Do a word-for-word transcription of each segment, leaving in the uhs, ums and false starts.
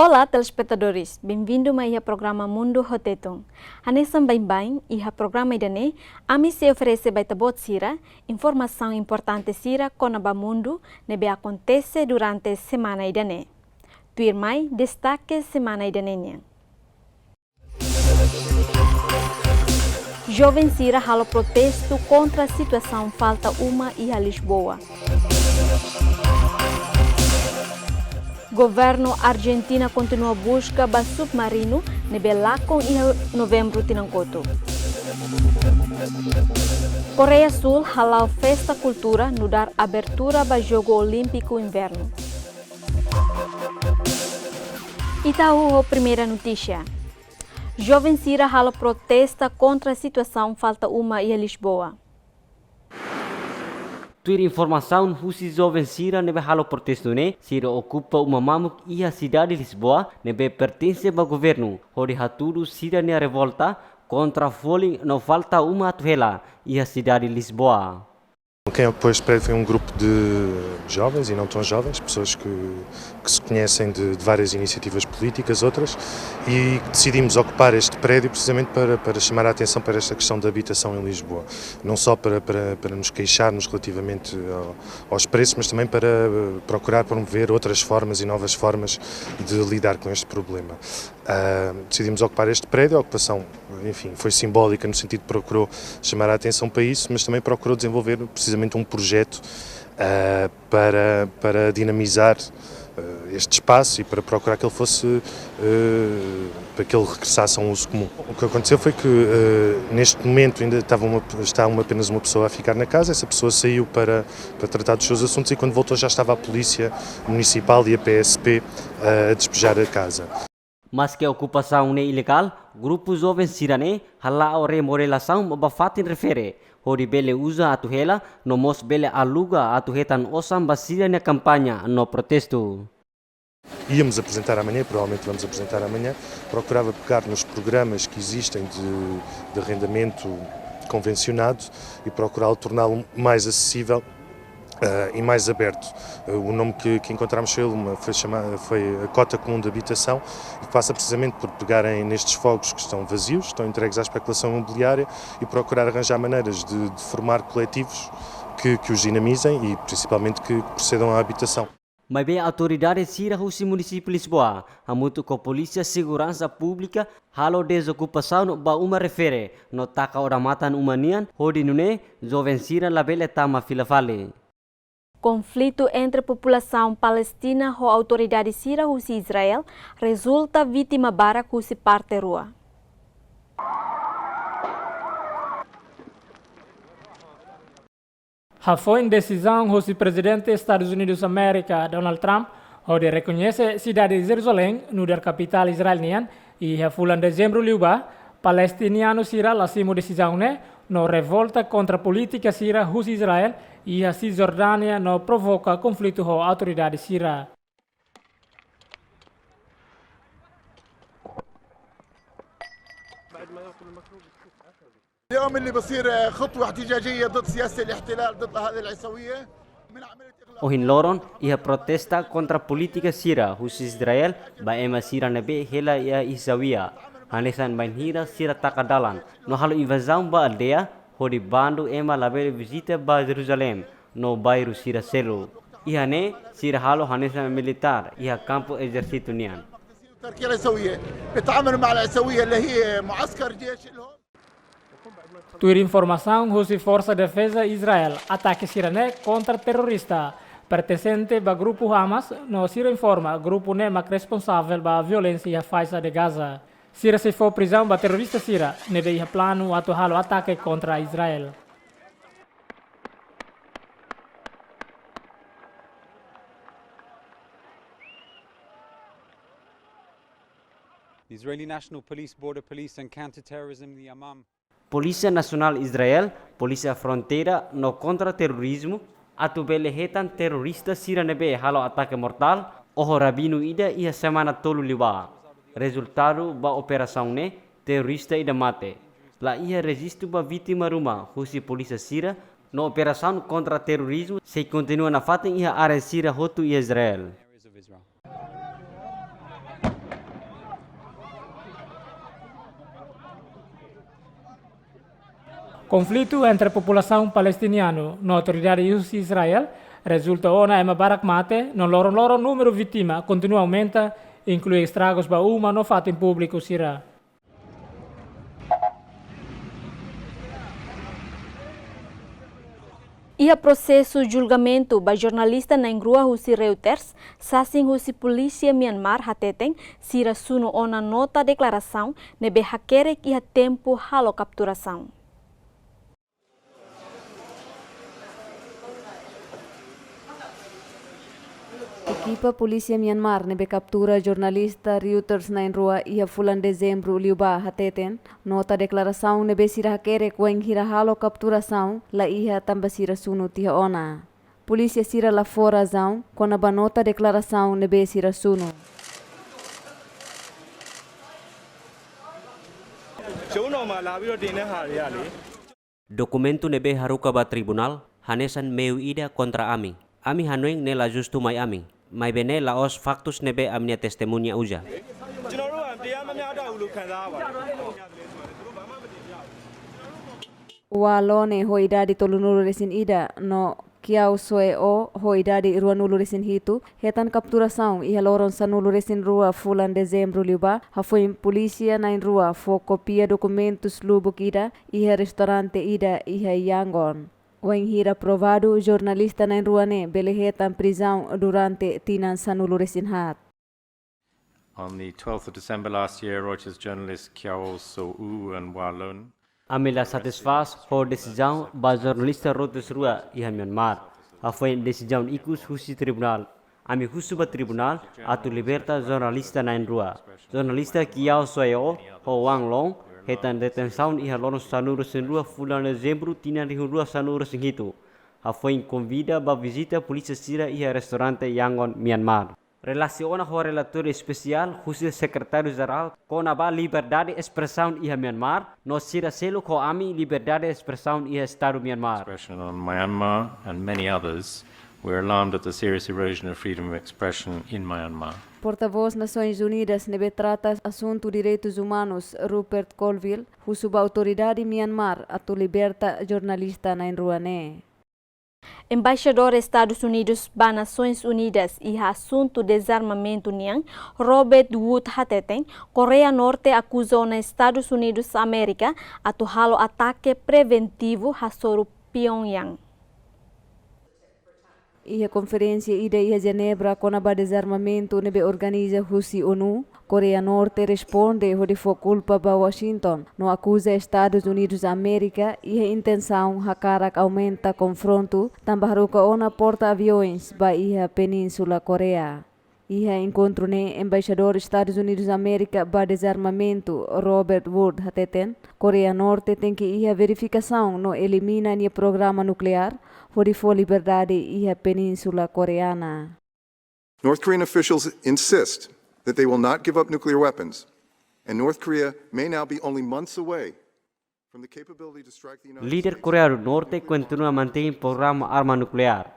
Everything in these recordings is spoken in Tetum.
Olá, telespetadores. Benvindu mai iha programa Mundu ho Tetun. Hanesan baibain, iha programa ida-ne'e, ami sei oferese ba ita-boot sira informasaun importante sira kona-ba mundu ne'ebé akontese durante semana ida-ne'e. Tuirmai, destake semana ida-ne'e nian. Joven sira halo protestu kontra situasaun falta uma iha Lisboa. Governu Arjentina kontinua buska ba submarinu ne'ebé lakon iha Novembru tinan kotuk. Koreia Súl hala'o festa kultura nu'udar abertura ba Jogu Olímpiku Invernu. Ita hahú ho primeira notísia. Joven sira halo protesta kontra situasaun falta uma iha Lisboa. Tuir informasaun husi joven sira ne'ebé halo protestu ne'e, sira okupa uma mamuk iha sidade Lisboa ne'ebé pertense ba governu, hodi hatudu sira-nia revolta kontra folin no falta uma atu hela iha sidade Lisboa. Quem ocupou este prédio foi um grupo de jovens e não tão jovens, pessoas que, que se conhecem de, de várias iniciativas políticas, outras, e decidimos ocupar este prédio precisamente para, para chamar a atenção para esta questão da habitação em Lisboa. Não só para, para, para nos queixarmos relativamente ao, aos preços, mas também para, eh, procurar promover outras formas e novas formas de lidar com este problema. Ah, decidimos ocupar este prédio, a ocupação, enfim, foi simbólica no sentido que procurou chamar a atenção para isso, mas também procurou desenvolver precisamente um projeto, ah, para, para dinamizar, ah, este espaço e para procurar que ele fosse, eh, para que ele regressasse a um uso comum. O que aconteceu foi que, eh, neste momento ainda estava uma, está uma, apenas uma pessoa a ficar na casa, essa pessoa saiu para, para tratar dos seus assuntos e quando voltou já estava a polícia municipal e a P S P, eh, a despejar a casa. Maske okupasaun ne'e ilegál, grupu joven sira-ne'e hala'o remodelasaun ba fatin refere, hodi bele uza atu hela, no mós bele aluga atu hetan osan ba sira-nia kampaña no protestu. Íamos apresentar amanhã, e provavelmente vamos apresentar amanhã, procurava pegar nos programas que existem de, de arrendamento convencionado e procurá-lo, torná-lo mais acessível, eh, e mais aberto. Eh, o nome que, que encontramos foi uma, foi chama-, foi a Cota Comum de Habitação, e que passa precisamente por pegarem nestes fogos que estão vazios, estão entregues à especulação imobiliária, e procurar arranjar maneiras de, de formar coletivos que, que os dinamizem e, principalmente, que, que procedam à habitação. Maibé autoridade sira husi munisípiu Lisboa, hamutuk ho Polísia Seguransa Públika, halo dezokupasaun ba uma refere, no taka odamatan uma nian, hodi nune'e joven sira labele tama fila fali. Konflitu entre populasaun Palestina ho autoridade sira husi Israel rezulta vítima barak husi parte rua. Hafoin desizaun husi Prezidente Estadus Unidus Amérika, Donald Trump, hodi rekoñese sidade Jeruzalein nu'udar kapitál Israel nian, iha fulan Dezembru liubá, palestinianu sira la simu desizaun ne'e, no revolta kontra polítika sira husi Israel iha Sisjordánia no provoka konflitu ho autoridade sira. اليوم اللي بصير خطوة احتجاجية ضد سياسة الاحتلال، ضد هذه العيسوية. من عملية إغلاق. Ohin loron, iha protesta kontra polítika sira husi Israel ba ema sira ne'ebé hela iha Isawia. Hanesan bainhira sira taka dalan, no halo invazaun ba aldeia, hodi bandu ema labele vizita ba Jeruzalein, no bairru sira seluk. Iha ne'e, sira halo hanesan militár, iha kampu ezérsitu nian. تركيا العيسوية بيتعاملوا مع العيسوية اللي هي معسكر جيش لهم. Tuir informasaun husi Forsa Defeza Israel, atake sira-ne'e kontra terrorista pertencente ba grupu Hamas, no sira informa grupu ne'e mak responsavel ba violénsia iha faixa de Gaza. Sira sei fó prizaun ba terrorista sira ne'ebé iha planu atu halo atake kontra Israel. The Israeli National Police, Border Police and Counterterrorism, the Yamam. Polísia Nasionál Israel, Polísia Fronteira no Kontra Terrorizmu, atu bele hetan terrorista sira ne'ebé halo atake mortál, oho rabinu ida iha semana tolu liubá. Rezultadu ba operasaun ne'e, terrorista ida mate. La iha rejistu ba vítima ruma husi polísia sira, no operasaun kontra terrorizmu sei kontinua nafatin iha área sira hotu iha Israel. Areas of Israel. Konflitu entre populasaun palestinianu no autoridade husi Israel rezulta ona ema barak mate, no loron-loron númeru vítima kontinua aumenta, inklui estragus ba uma no fatin públiku sira. Iha prosesu julgamentu ba jornalista na'in-rua husi Reuters, sasin husi polísia Myanmar hateten sira sunu ona nota deklarasaun ne'ebé hakerek iha tempu halo kapturasaun. Ekipa polísia Myanmar ne'ebé kaptura jornalista Reuters na'in-rua iha fulan Dezembru liubá hateten, nota deklarasaun ne'ebé sira hakerek wainhira halo kapturasaun la iha tanba sira sunu tiha ona. Polísia sira la fó razaun kona-ba nota deklarasaun ne'ebé sira sunu. Dokumentu ne'ebé haruka ba tribunál hanesan meiu ida kontra ami. Ami hanoin ne'e la justu mai ami. Maibé ne'e la'ós faktus ne'ebé ami-nia testemuña uza. Wa Lone ho idade tolunulu-resin-ida no Kyaw Soe Oo ho idade ruanulu-resin-hitu hetan kapturasaun iha loron sanulu-resin-rua fulan Dezembru liubá, hafoin polísia na'in-rua fó kópia dokumentus lubuk ida iha restaurante ida iha Yangon. Wainhira aprovadu, jornalista na'in-rua ne'e bele hetan prizaun durante tinan sanulu-resin-haat. On the twelfth of December last year, Reuters journalist Kyaw Soe Oo and Wa Lone. Ami la satisfás ho desizaun ba jornalista Reuters rua iha Myanmar. Hafoin desizaun ikus husi tribunál, ami husu ba tribunál atu liberta jornalista na'in-rua. Jornalista Kyaw Soe Oo ho Wa Lone hetan detensaun iha loron sanulu-resin-rua fulan Dezembru tinan rihun rua sanulu-resin-hitu, hafoin konvida ba vizita polísia sira iha restaurante Yangon, Myanmar. Relasiona ho relatóriu espesiál husi Sekretáriu Jerál kona-ba liberdade espresaun iha Myanmar, no sira seluk ho ami liberdade espresaun iha Estadu Myanmar. Expression on Myanmar and many others, we're alarmed at the serious erosion of freedom of expression in Myanmar. Portavós Nasoins Unidas ne'ebé trata asuntu direitus umanus, Rupert Colville, husu ba autoridade Myanmar atu liberta jornalista na'in-rua ne'e. Embaixadór Estadus Unidus ba Nasoins Unidas iha asuntu dezarmamentu nian, Robert Wood hateten, Koreia Norte akuza ona Estadus Unidus Amérika atu halo atake preventivu hasoru Pyongyang. Iha konferénsia ida iha Jenebra kona-ba dezarmamentu ne'ebé organiza husi ONU, Koreia Norte responde hodi fó kulpa ba Washington, no akuza Estadus Unidus Amérika iha intensaun hakarak aumenta konfrontu, tanba haruka ona porta-aviões ba iha Península Koreia. Iha enkontru ne'e, Embaixadór Estadus Unidus Amérika ba dezarmamentu, Robert Wood, hateten, Koreia Norte tenke iha verifikasaun no elimina nia programa nukleár, hodi fó liberdade iha Península Koreana. North Korean officials insist that they will not give up nuclear weapons, and North Korea may now be only months away from the capability to strike the United States. Líder Koreia do Norte kontinua mantein programa arma nukleár.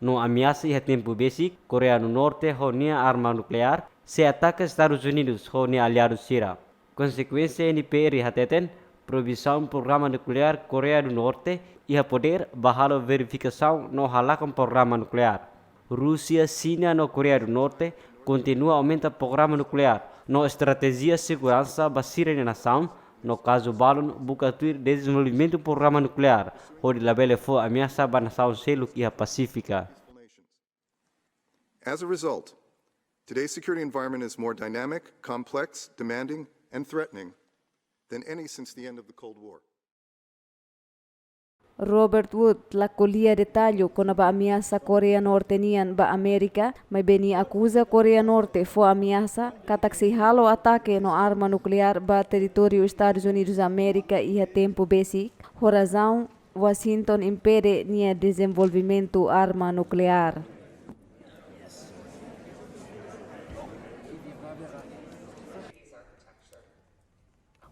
No ameasa iha tempu besik, Koreia do Norte ho nia arma nukleár sei ataka Estadus Unidus ho nia aliadu sira. Konsekuénsia N P R hateten, proibisaun programa nukleár Koreia do Norte iha podér ba halo verifikasaun no halakon programa nukleár. Rúsia, Xina no Koreia do Norte kontinua aumenta programa nukleár no estratéjia seguransa ba sira-nia nasaun, no kazu balun buka tuir dezenvolvimentu programa nukleár, hodi labele fó ameasa ba nasaun seluk iha Pasífika. As a result, today's security environment is more dynamic, complex, demanding, and threatening than any since the end of the Cold War. Robert Wood la ko'alia detallu kona-ba ameasa Koreia Norte nian ba Amérika, maibé nia akuza Koreia Norte fó ameasa katak sei halo atake no arma nukleár ba territóriu Estadus Unidus Amérika iha tempu besik, ho razaun Washington impede nia dezenvolvimentu arma nukleár.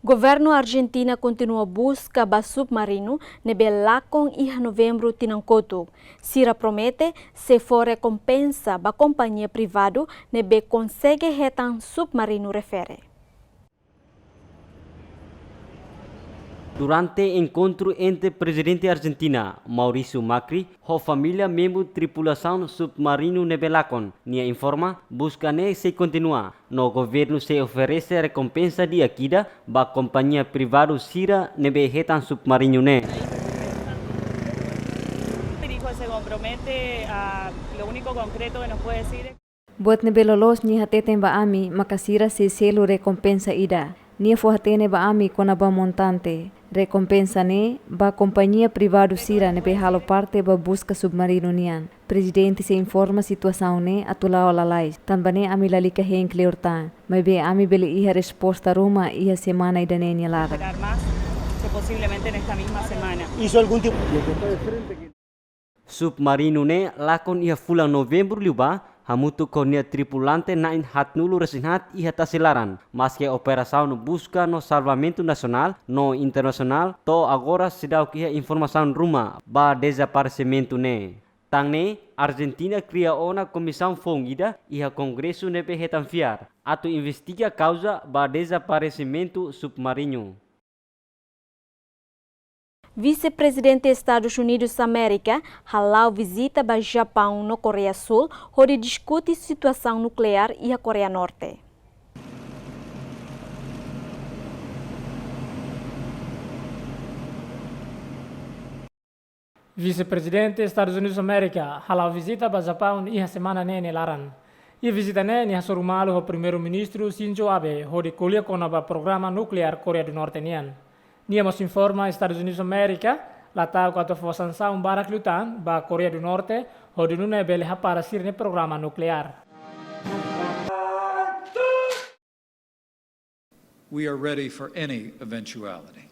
Governu Arjentina kontinua buska ba submarinu ne'ebé lakon iha Novembru tinan kotuk. Sira promete sei fó rekompensa ba kompañia privadu ne'ebé konsege hetan submarinu refere. Durante enkontru entre Prezidente Arjentina, Maurício Macri, ho família membru tripulasaun submarinu ne'ebé lakon, nia informa, buska ne'e sei kontinua, no governu sei oferese rekompensa di'ak ida ba kompañia privadu sira ne'ebé hetan submarinu ne'e. Dirijo, se compromete a, lo único concreto que nos puede decir es Buat ne'ebé loloos nia hateten ba ami maka sira sei selu rekompensa ida. Nia fó-hatene ba ami kona-ba montante. Rekompensa ne'e ba kompañia privadu sira ne'ebé halo parte ba buska submarinu nian. Prezidente sei informa situasaun ne'e atu la'o lalais. Tanba ne'e ami lalika hein kleur tan. Maibé ami bele iha resposta ruma iha semana ida-ne'e nia laran. Sacar más, que posiblemente en esta misma semana. Hizo algún tipo Submarinu ne'e lakon iha fulan Novembru liubá, hamutuk ho nia tripulante na'in haatnulu-resin-haat iha tasi laran. Maske operasaun buska no salvamentu nasionál no internasionál, to'o agora seidauk iha informasaun ruma ba dezaparesimentu ne'e. Tan ne'e, Arjentina kria ona komisaun foun ida iha Kongresu ne'ebé hetan fiar atu investiga kauza ba dezaparesimentu submarinu. Vise-Prezidente Estadus Unidus Amérika hala'o vizita ba Japaun no Koreia Súl, hodi diskute situasaun nukleár iha Koreia Norte. Vise-Prezidente Estadus Unidus Amérika hala'o vizita ba Japaun iha semana ne'e nia laran. Iha vizita ne'e nia hasoru malu ho Primeiru-Ministru Shinzo Abe hodi ko'alia kona-ba programa nukleár Koreia do Norte nian. Nia mós informa Estadus Unidus Amérika la ta'uk atu fó sansaun barak liután ba Koreia do Norte hodi nune'e bele hapara sira-nia programa nukleár. We are ready for any eventuality.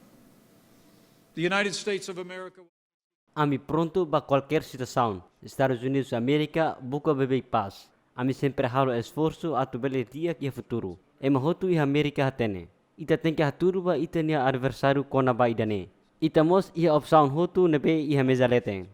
The United States of America. Ami prontu ba kualkér situasaun. Estadus Unidus Amérika buka beibeik pás. Ami sempre halo esforsu atu bele di'ak iha futuru. Ema hotu iha Amérika hatene. Ita tenke hatudu ba ita-nia adversáriu kona-ba ida-ne'e. Ita mós iha opsaun hotu ne'ebé iha meza leten.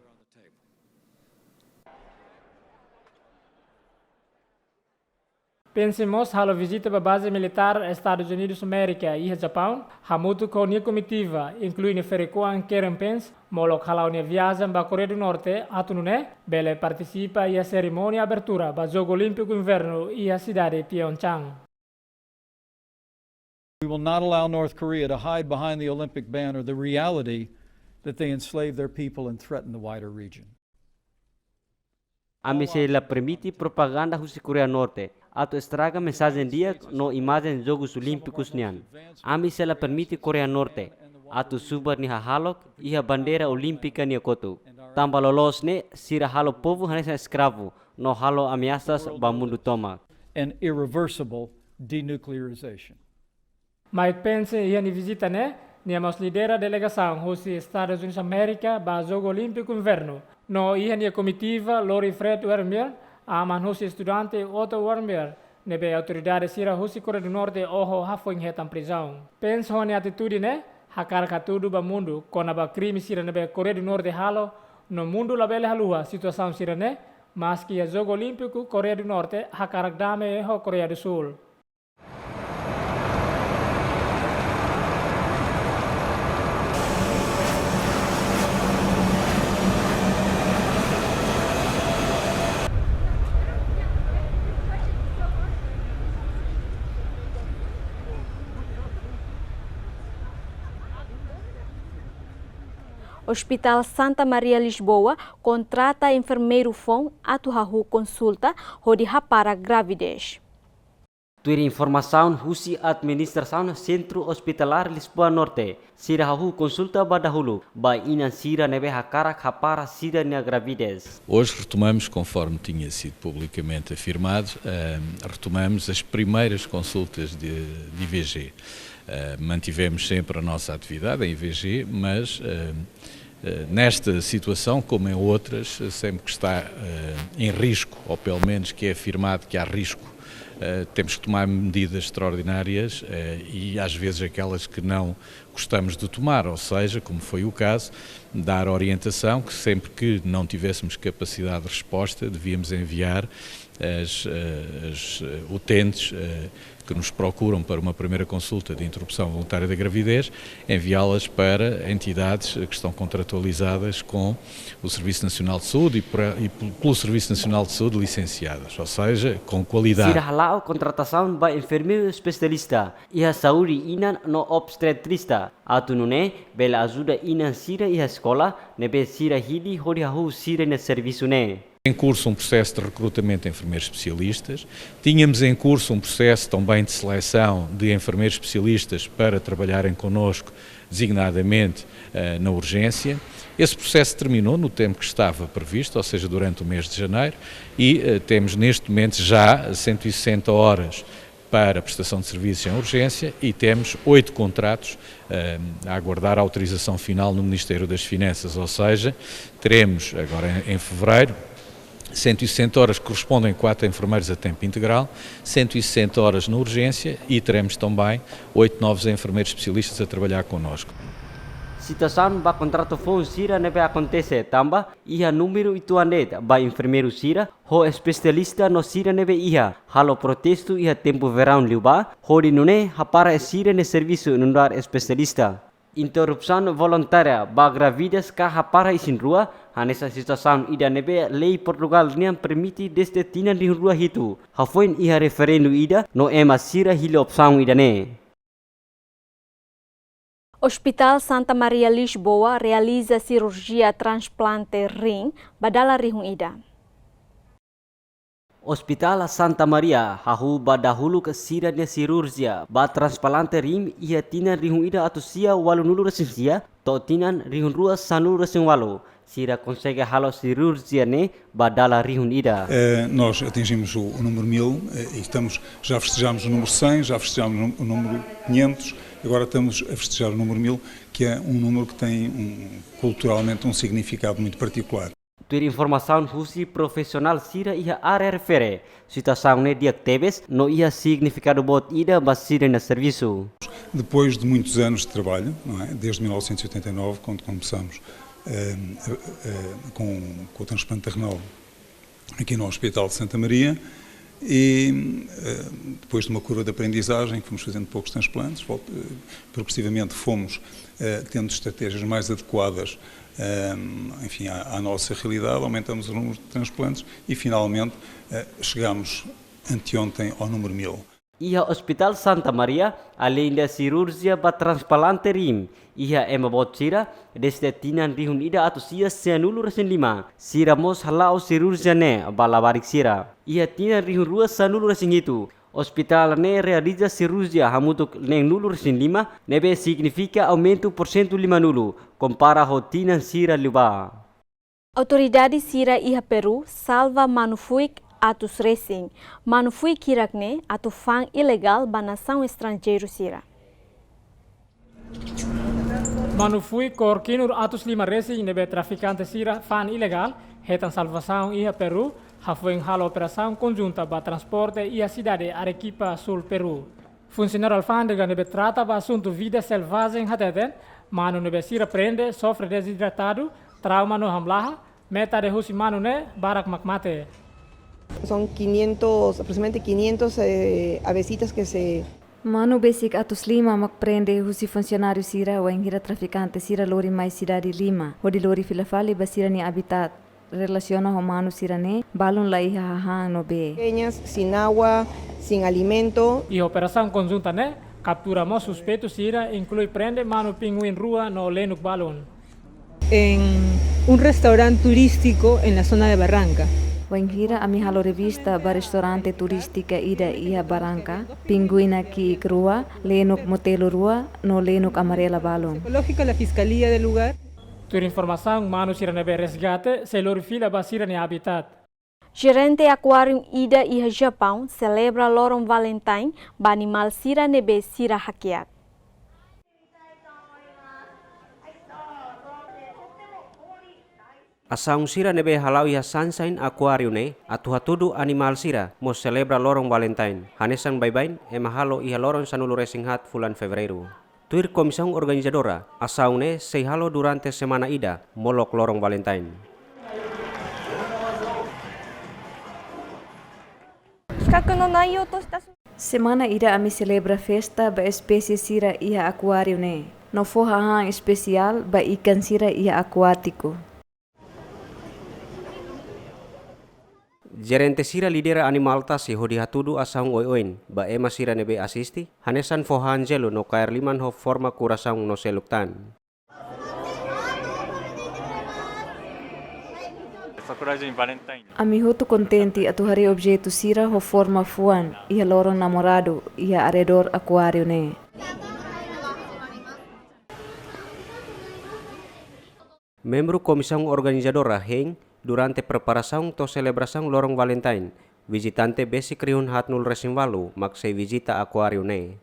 Pence mós halo vizita ba baze militár Estadus Unidus Amérika iha Japaun, hamutuk ho nia komitiva, inklui nia ferik-oan Karen Pence, molok hala'o nia viajen ba Koreia do Norte, atu nune'e bele partisipa iha serimónia abertura ba Jogu Olímpiku Invernu iha sidade Pyeongchang. We will not allow North Korea to hide behind the Olympic banner the reality that they enslave their people and threaten the wider region. Ami sei la permite propaganda husi Koreia Norte atu estraga mensajen di'ak no imajen Jogus Olímpikus nian. Ami sei la permite Koreia Norte atu subar nia hahalok iha bandeira olímpika nia kotuk. Tanba loloos ne'e sira halo povu hanesan eskravu no halo ameasas ba mundu tomak. An irreversible denuclearization. Mike Pence iha nia vizita ne'e, nia mós lidera delegasaun husi Estadus Unidus Amérika ba Jogu Olímpiku Invernu. No iha nia komitiva lori Fred Warmbier, aman husi estudante Otto Warmbier, ne'ebé autoridade sira husi Koreia do Norte oho hafoin hetan prizaun. Pence ho nia atitude ne'e hakarak hatudu ba mundu kona-ba krime sira ne'ebé Koreia do Norte halo, no mundu labele haluha situasaun sira-ne'e, maski iha Jogu Olímpiku Koreia do Norte hakarak dame ho Koreia do Súl. Hospital Santa Maria Lisboa kontrata enfermeiru foun atu hahú konsulta hodi hapara gravidez. Tuir informasaun husi administrasaun Sentru Hospitalar Lisboa Norte, sira hahú konsulta ba dahuluk ba inan sira ne'ebé hakarak hapara sira-nia gravidez. Hoje retomamos, conforme tinha sido publicamente afirmado, eh, retomamos as primeiras consultas de, de I V G. Eh, mantivemos sempre a nossa atividade em I V G, mas, eh, eh, nesta situação, como em outras, eh, sempre que está, eh, em risco, ou pelo menos que é afirmado que há risco, eh, temos que tomar medidas extraordinárias, eh, e às vezes aquelas que não gostamos de tomar, ou seja, como foi o caso, dar orientação que sempre que não tivéssemos capacidade de resposta, devíamos enviar as, eh, as, eh, utentes, eh, que nos procuram para uma primeira consulta de interrupção voluntária da gravidez, enviá-las para entidades que estão contratualizadas com o Serviço Nacional de Saúde e, por, e pelo Serviço Nacional de Saúde licenciadas, ou seja, com qualidade. Sira hala'o kontratasaun ba enfermeiru espesialista iha saúde inan no obstetrista, atu nune'e bele ajuda inan sira iha eskola ne'ebé sira hili hodi hahú sira-nia servisu ne'e. Em curso um processo de recrutamento de enfermeiros especialistas. Tínhamos em curso um processo também de seleção de enfermeiros especialistas para trabalharem connosco, designadamente, eh, na urgência. Esse processo terminou no tempo que estava previsto, ou seja, durante o mês de janeiro, e, eh, temos neste momento já cento e sessenta horas para a prestação de serviços em urgência e temos oito contratos, eh, a aguardar a autorização final no Ministério das Finanças, ou seja, teremos agora em, em fevereiro cento e sessenta horas que correspondem a quatro enfermeiros a tempo integral, cento e sessenta horas na urgência e teremos também oito novos enfermeiros especialistas a trabalhar connosco. Situasaun ba kontratu foun sira ne'ebé akontese tanba iha númeru uitoan de'it ba enfermeiru sira ho espesialista no sira ne'ebé iha halo protestu iha tempu veraun liubá, hodi nune'e hapara sira-nia servisu nu'udar espesialista. Interrupsaun voluntária ba grávidas ka hapara isin-rua hanesan situasaun ida ne'ebé lei Portugál nian permite dezde tinan rihun rua hitu, hafoin iha referendu ida no ema sira hili opsaun ida-ne'e. Hospital Santa Maria Lisboa realiza sirurjia transplante rim ba dala rihun ida. Hospital Santa Maria hahú ba dahuluk sira-nia sirurjia ba transplante rim iha tinan rihun ida atus sia ualunulu resin sia to'o tinan rihun rua sanulu resin ualu. Sira konsege halo sirurjia ne'e ba dala rihun ida. Eh, nós atingimos o, o número mil, eh, e estamos, já festejámos o número cem, já festejámos o nú-, o número quinhentos, agora estamos a festejar o número mil, que é um número que tem um, culturalmente um significado muito particular. Tuir informasaun husi profisionál sira iha área refere, situasaun ne'e di'ak tebes no iha signifikadu boot ida ba sira-nia servisu. Depois de muitos anos de trabalho, não é? Desde mil novecentos e oitenta e nove, quando começamos, eh, eh, com, com o transplante renal aqui no Hospital de Santa Maria, e, eh, depois de uma curva de aprendizagem, fomos fazendo poucos transplantes, vol-, eh, progressivamente fomos, eh, tendo estratégias mais adequadas, eh, enfim, à, à nossa realidade, aumentamos o número de transplantes e, finalmente, eh, chegámos anteontem ao número mil. Iha Hospital Santa Maria, aleinde sirurjia ba transplante rim, iha ema boot sira, dezde tinan rihun ida atus sia sianulu resin lima, sira mós hala'o sirurjia ne'e ba labarik sira. Iha tinan rihun rua sanulu resin hitu, hospital ne'e realiza sirurjia hamutuk neenulu resin lima, ne'ebé signifika aumentu porsentu limanulu, kompara ho tinan sira liubá. Autoridade sira iha Peru salva manu-fuik atus resin. Manu-fuik hirak ne'e atu fa'an ilegál ba nasaun estranjeiru sira. Manu-fuik kór kinur atus lima resin ne'ebé trafikante sira fa'an ilegál hetan salvasaun iha Peru, hafoin halo operasaun konjunta ba transporte iha sidade Arequipa, súl Peru. Funsionáriu alfándega ne'ebé trata ba asuntu vida selvajen hateten, manu ne'ebé sira prende sofre desidratadu, trauma no hamlaha, metade husi manu ne'e barak mak mate. Son quinientos, aproximadamente quinientos, eh, avesitas que se... Manu besik atus lima mak prende husi funsionáriu sira, wainhira trafikante sira lori mai sidade Lima, hodi lori fila fali ba sira-nia habitat. Relasiona ho manu sira-ne'e, balun la iha hahán no bee. Pequeñas, sin agua, sin alimento. Iha operasaun konjunta ne'e, kaptura mós suspeitu sira, inklui prende manu pinguin rua no lenuk balun. En un restaurante turístico en la zona de Barranca. Wainhira ami halo revista ba restaurante turístika ida iha Barranca, pinguina ki'ik rua, lenuk motelu rua, no lenuk amarela balun. Ecológica, la fiscalía del lugar. Tuir informasaun, manu sira ne'ebé resgate sei lori fila ba sira-nia habitat. Jerente akuáriu ida iha Japaun selebra loron Valentine ba animál sira ne'ebé sira hakiak. Asaun sira ne'ebé hala'o iha Sunshine Aquarium ne'e atu hatudu animál sira mós selebra loron Valentine, hanesan baibain ema halo iha loron sanulu resin haat fulan Fevereiru. Tuir komisaun organizadora, asaun ne'e sei halo durante semana ida, molok loron Valentine. 企画の内容とした Semana ida ami selebra festa ba espésie sira iha akuáriu ne'e, no fó hahán espesiál ba ikan sira iha akuátiku. Jerente sira lidera animál tasi hodi hatudu asaun oioin ba ema sira ne'ebé asiste, hanesan fó hahán jelu no kaer liman ho forma korasaun no seluk tan. Ami hotu kontente atu haree objetu sira ho forma fuan iha loron namoradu iha arredór akuáriu ne'e. Membru komisaun organizadora hein, durante preparasaun to'o selebrasaun loron Valentine, vizitante besik rihun haatnulu resin ualu mak sei vizita akuáriu ne'e.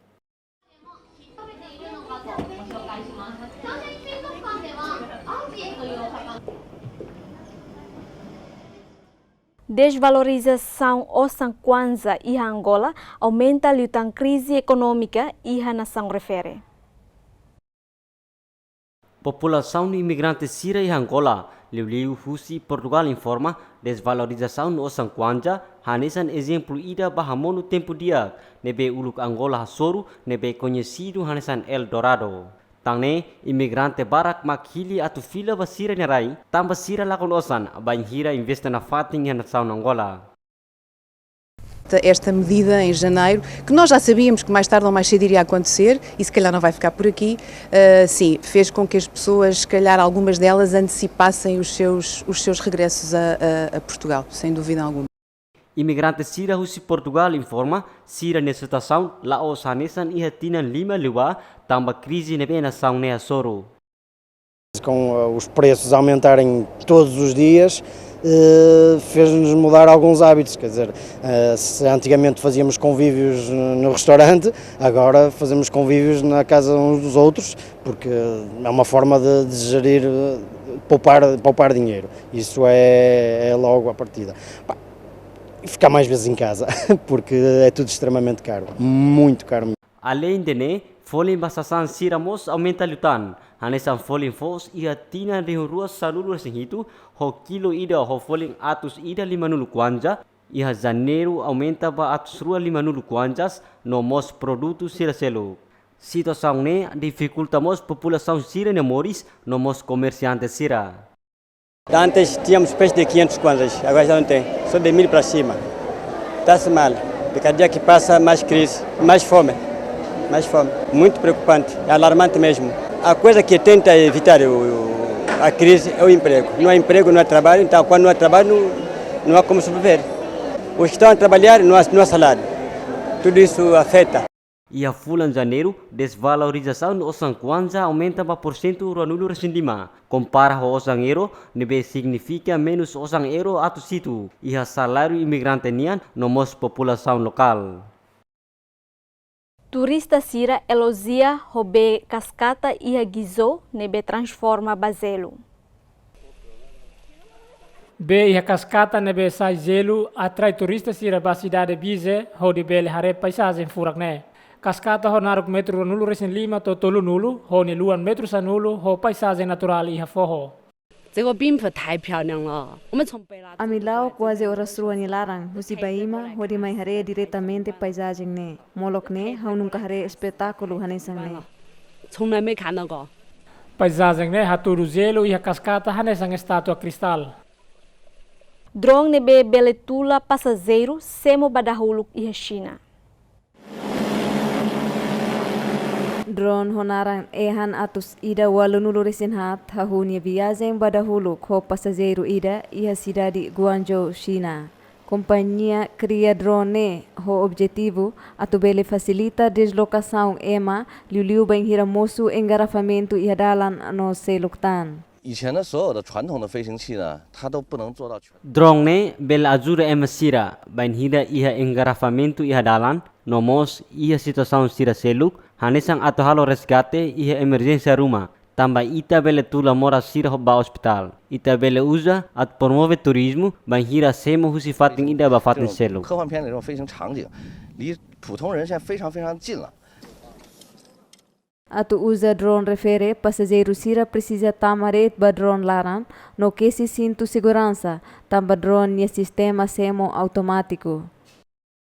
Desvalorizasaun osan kwanza iha Angola aumenta liután krize ekonómika iha nasaun refere. Populasaun imigrante sira iha Angola, liuliu husi Portugál, informa desvalorizasaun osan kwanza hanesan ezemplu ida ba hamonu tempu di'ak ne'ebé uluk Angola hasoru, ne'ebé koñesidu hanesan El Dorado. Tan ne'e, imigrante barak mak hili atu fila ba sira-nia rai, tanba sira lakon osan bainhira investe nafatin iha nasaun Angola. Esta medida em janeiro, que nós já sabíamos que mais tarde ou mais cedo iria acontecer, e se calhar não vai ficar por aqui, eh, sim, fez com que as pessoas, se calhar algumas delas, antecipassem os seus, os seus regressos a, a, a Portugal, sem dúvida alguma. Imigrante sira husi Portugál informa, sira-nia situasaun la'ós hanesan iha tinan lima liubá, tanba krize ne'ebé nasaun ne'e hasoru. Com, eh, os preços aumentarem todos os dias, eh, fez-nos mudar alguns hábitos. Quer dizer, eh, se antigamente fazíamos convívios no, no restaurante, agora fazemos convívios na casa uns dos outros, porque é uma forma de, de gerir, eh, poupar, poupar dinheiro. Isso é, é logo à partida. Pá, e ficar mais vezes em casa, porque é tudo extremamente caro, muito caro mesmo. Além de ne'e, folin ba sasán sira mós aumenta liután. Hanesan folin foos iha tinan rihun rua sanulu resin hitu, ho kilu ida ho folin atus ida limanulu kwanza, iha Janeiru aumenta ba atus rua limanulu kwanzas, no mós produtu sira seluk. Situasaun ne'e difikulta mós populasaun sira-nia moris, no mós komersiante sira. Antes tínhamos peixe de quinhentos kwanzas, agora já não tem, só de mil para cima. Está-se mal. De cada dia que passa, mais crise, mais fome, mais fome. Muito preocupante, é alarmante mesmo. A coisa que tenta evitar o, a crise é o emprego. Não há emprego, não há trabalho, então quando não há trabalho, não, não há como sobreviver. Os que estão a trabalhar, não há, não há salário. Tudo isso afeta. Iha fulan Janeiru, desvalorizasaun osan kwanza aumenta ba porsentu ruanulu resin lima, kompara ho osan euro, ne'ebé signifika menus osan euro atus hitu, iha saláriu imigrante nian, no mós populasaun lokál. Turista sira elojia ho bee kaskata iha Guizhou ne'ebé transforma ba jelu. Bee iha kaskata ne'ebé sai jelu atrai turista sira ba sidade Bijé, hodi bele haree paizajen furak ne'e. Kaskata ho naruk metru ruanulu resin lima to'o tolunulu, ho nia luan metru sanulu, ho paizajen naturál iha foho. 这个冰湖太漂亮了，我们从贝拉 Ami la'o kuaze oras rua nia laran, husi Baima, hodi mai haree diretamente paizajen ne'e. Molok ne'e, ha'u nunka haree espetákulu hanesan ne'e. 从来没看到过。 Paizajen ne'e hatudu jelu iha kaskata hanesan estátua kristál. Drone ne'ebé bele tula pasajeiru semo ba dahuluk iha Xina. Drone ho naran Ehan atus ida ualunulu resin haat hahú nia viajen ba dahuluk ho pasajeiru ida iha sidade Guangzhou, Xina. Kompañia kria drone ne'e ho objetivu atu bele fasilita deslokasaun ema, liuliu bainhira mosu engarrafamentu iha dalan no seluk tan. 以前的所有的传统的飞行器呢，它都不能做到全。 Drone ne'e bele ajuda ema sira bainhira iha engarrafamentu iha dalan, no mós iha situasaun sira seluk, hanesan atu halo resgate iha emerjénsia ruma, tanba ita bele tula moras sira ba ospitál. Ita bele uza atu promove turizmu bainhira semo husi fatin ida ba fatin seluk. 科幻片里这种飞行场景，离普通人现在非常非常近了。 Atu uza drone refere, pasajeiru sira presiza tama de'it ba drone laran, no kesi sintu seguransa, tanba drone nia sistema semo automátiku.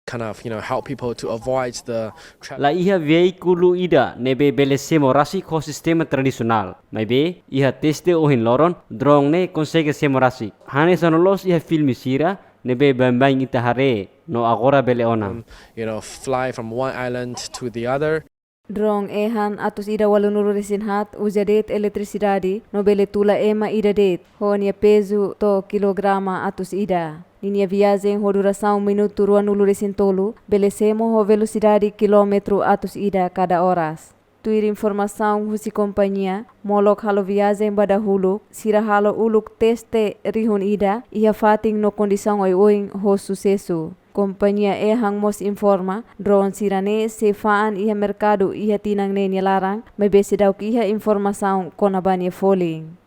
kind of, you know, help people to avoid the tra- La iha veíkulu ida ne'ebé bele semo rasik ho sistema tradisionál. Maibé, iha teste ohin loron, drone ne'e konsege semo rasik. Hanesan loloos iha filme sira ne'ebé baibain ita haree, no agora bele ona. Um, you know, fly from one island to the other. Drone ehan atus ida ualunulu-resin-haat uza de'it eletrisidade no bele tula ema ida de'it, ho nia pezu to'o kilograma atus ida. Ninia viajen ho durasaun minutu ruanulu-resin-tolu, bele semo ho velosidade kilómetru atus ida kada oras. Tuir informasaun husi kompañia, molok halo viajen ba dahuluk, sira halo uluk teste rihun ida iha fatin no kondisaun oioin ho susesu. Kompañia ehan mós informa, drone sira-ne'e sei fa'an iha merkadu iha tinan ne'e nia laran, maibé seidauk iha informasaun kona-ba nia folin.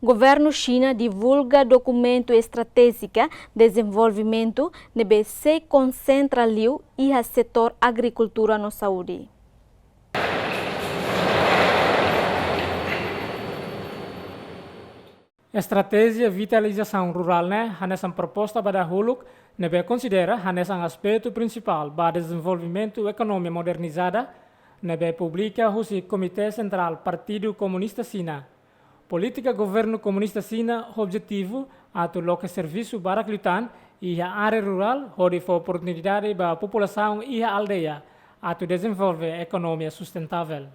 Governu Xina divulga dokumentu estratéjika dezenvolvimentu ne'ebé sei konsentra liu iha setór agrikultura no saúde. Estratéjia vitalizasaun rurál ne'e hanesan proposta ba dahuluk ne'ebé konsidera hanesan aspetu prinsipál ba dezenvolvimentu ekonomia modernizada ne'ebé publika husi Komité Sentrál Partidu Komunista Xina. Polítika governu komunista Xina objetivu atu loke servisu barak liután iha área rurál hodi fó oportunidade ba populasaun iha aldeia atu dezenvolve ekonomia sustentável.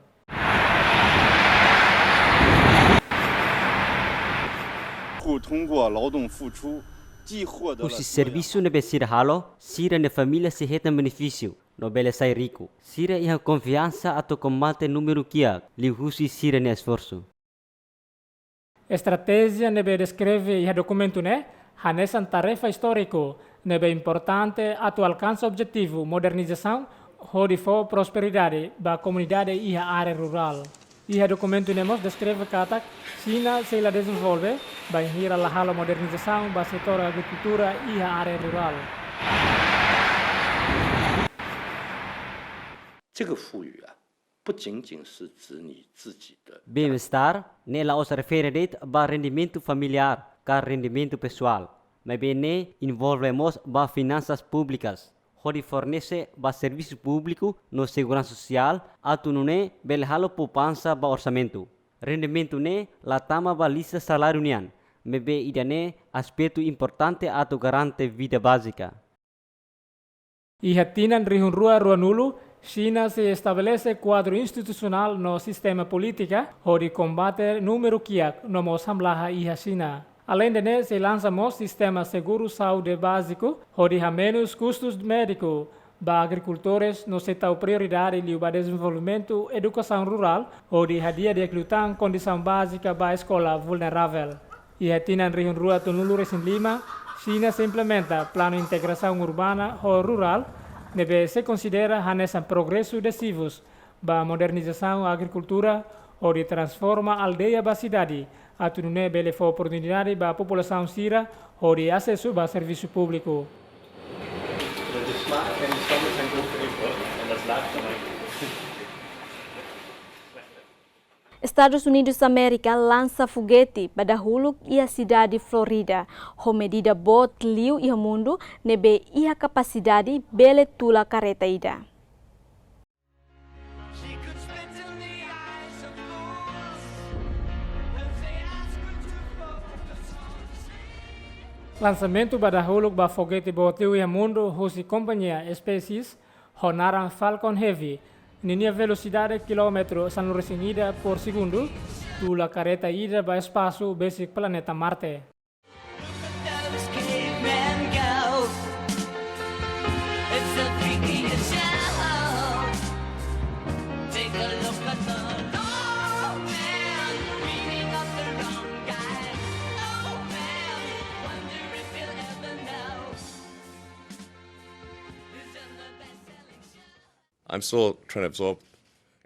通过劳动付出，既获得了 Husi servisu ne'ebé sira halo, sira-nia família sei hetan benefísiu no bele sai riku. Sira iha konfiansa atu kombate númeru kiak liuhusi sira-nia esforsu. Estratéjia ne'ebé deskreve iha dokumentu ne'e hanesan tarefa istóriku ne'ebé importante atu alkansa objetivu modernizasaun hodi fó prosperidade ba komunidade iha área rurál. Iha dokumentu ne'e mós deskreve katak Xina sei la dezenvolve bainhira la halo modernizasaun ba setór agrikultura iha área rurál. 这个富裕啊，不仅仅是指你自己的 Bem-estar ne'e la'ós refere de'it ba rendimentu familiár ka rendimentu pesoál, maibé ne'e envolve mós ba finansas públikas, hodi fornese ba servisu públiku no seguransa sosiál, atu nune'e bele halo poupansa ba orsamentu. Rendimentu ne'e la tama ba lista saláriu nian, maibé ida-ne'e aspetu importante atu garante vida bázika. Iha tinan rihun rua ruanulu, Xina sei estabelese kuadru institusionál no sistema polítika hodi kombate númeru kiak no mós hamlaha iha Xina. Aleinde ne'e, sei lansa mós sistema seguru saúde báziku hodi hamenus kustus médiku ba agrikultores no sei tau prioridade liu ba dezenvolvimentu edukasaun rurál hodi hadi'a di'ak liután kondisaun bázika ba eskola vulneravel. Iha tinan rihun rua tolunulu-resin-lima, Xina sei implementa planu integrasaun urbana ho rurál ne'ebé sei konsidera hanesan progresu desizivus ba modernizasaun agrikultura hodi transforma aldeia ba sidade, atu nune'e bele fó oportunidade ba populasaun sira hodi asesu ba servisu públiku. Estadus Unidus Amérika lansa fogete ba dahuluk iha sidade Florida, ho medida boot liu iha mundu ne'ebé iha kapasidade bele tula karreta ida. Lansamentu ba dahuluk ba fogete boot liu iha mundu husi kompañia SpaceX, ho naran Falcon Heavy, ninia velosidade kilómetru sanulu-resin-ida por segundu, tula karreta ida ba espasu besik planeta Marte. Look at those cavemen go. It's the freakiest show. Take a look at the old man, beating up the wrong guy. Oh man, wonder if he'll ever know. Who's done the best selling show? I'm still trying to absorb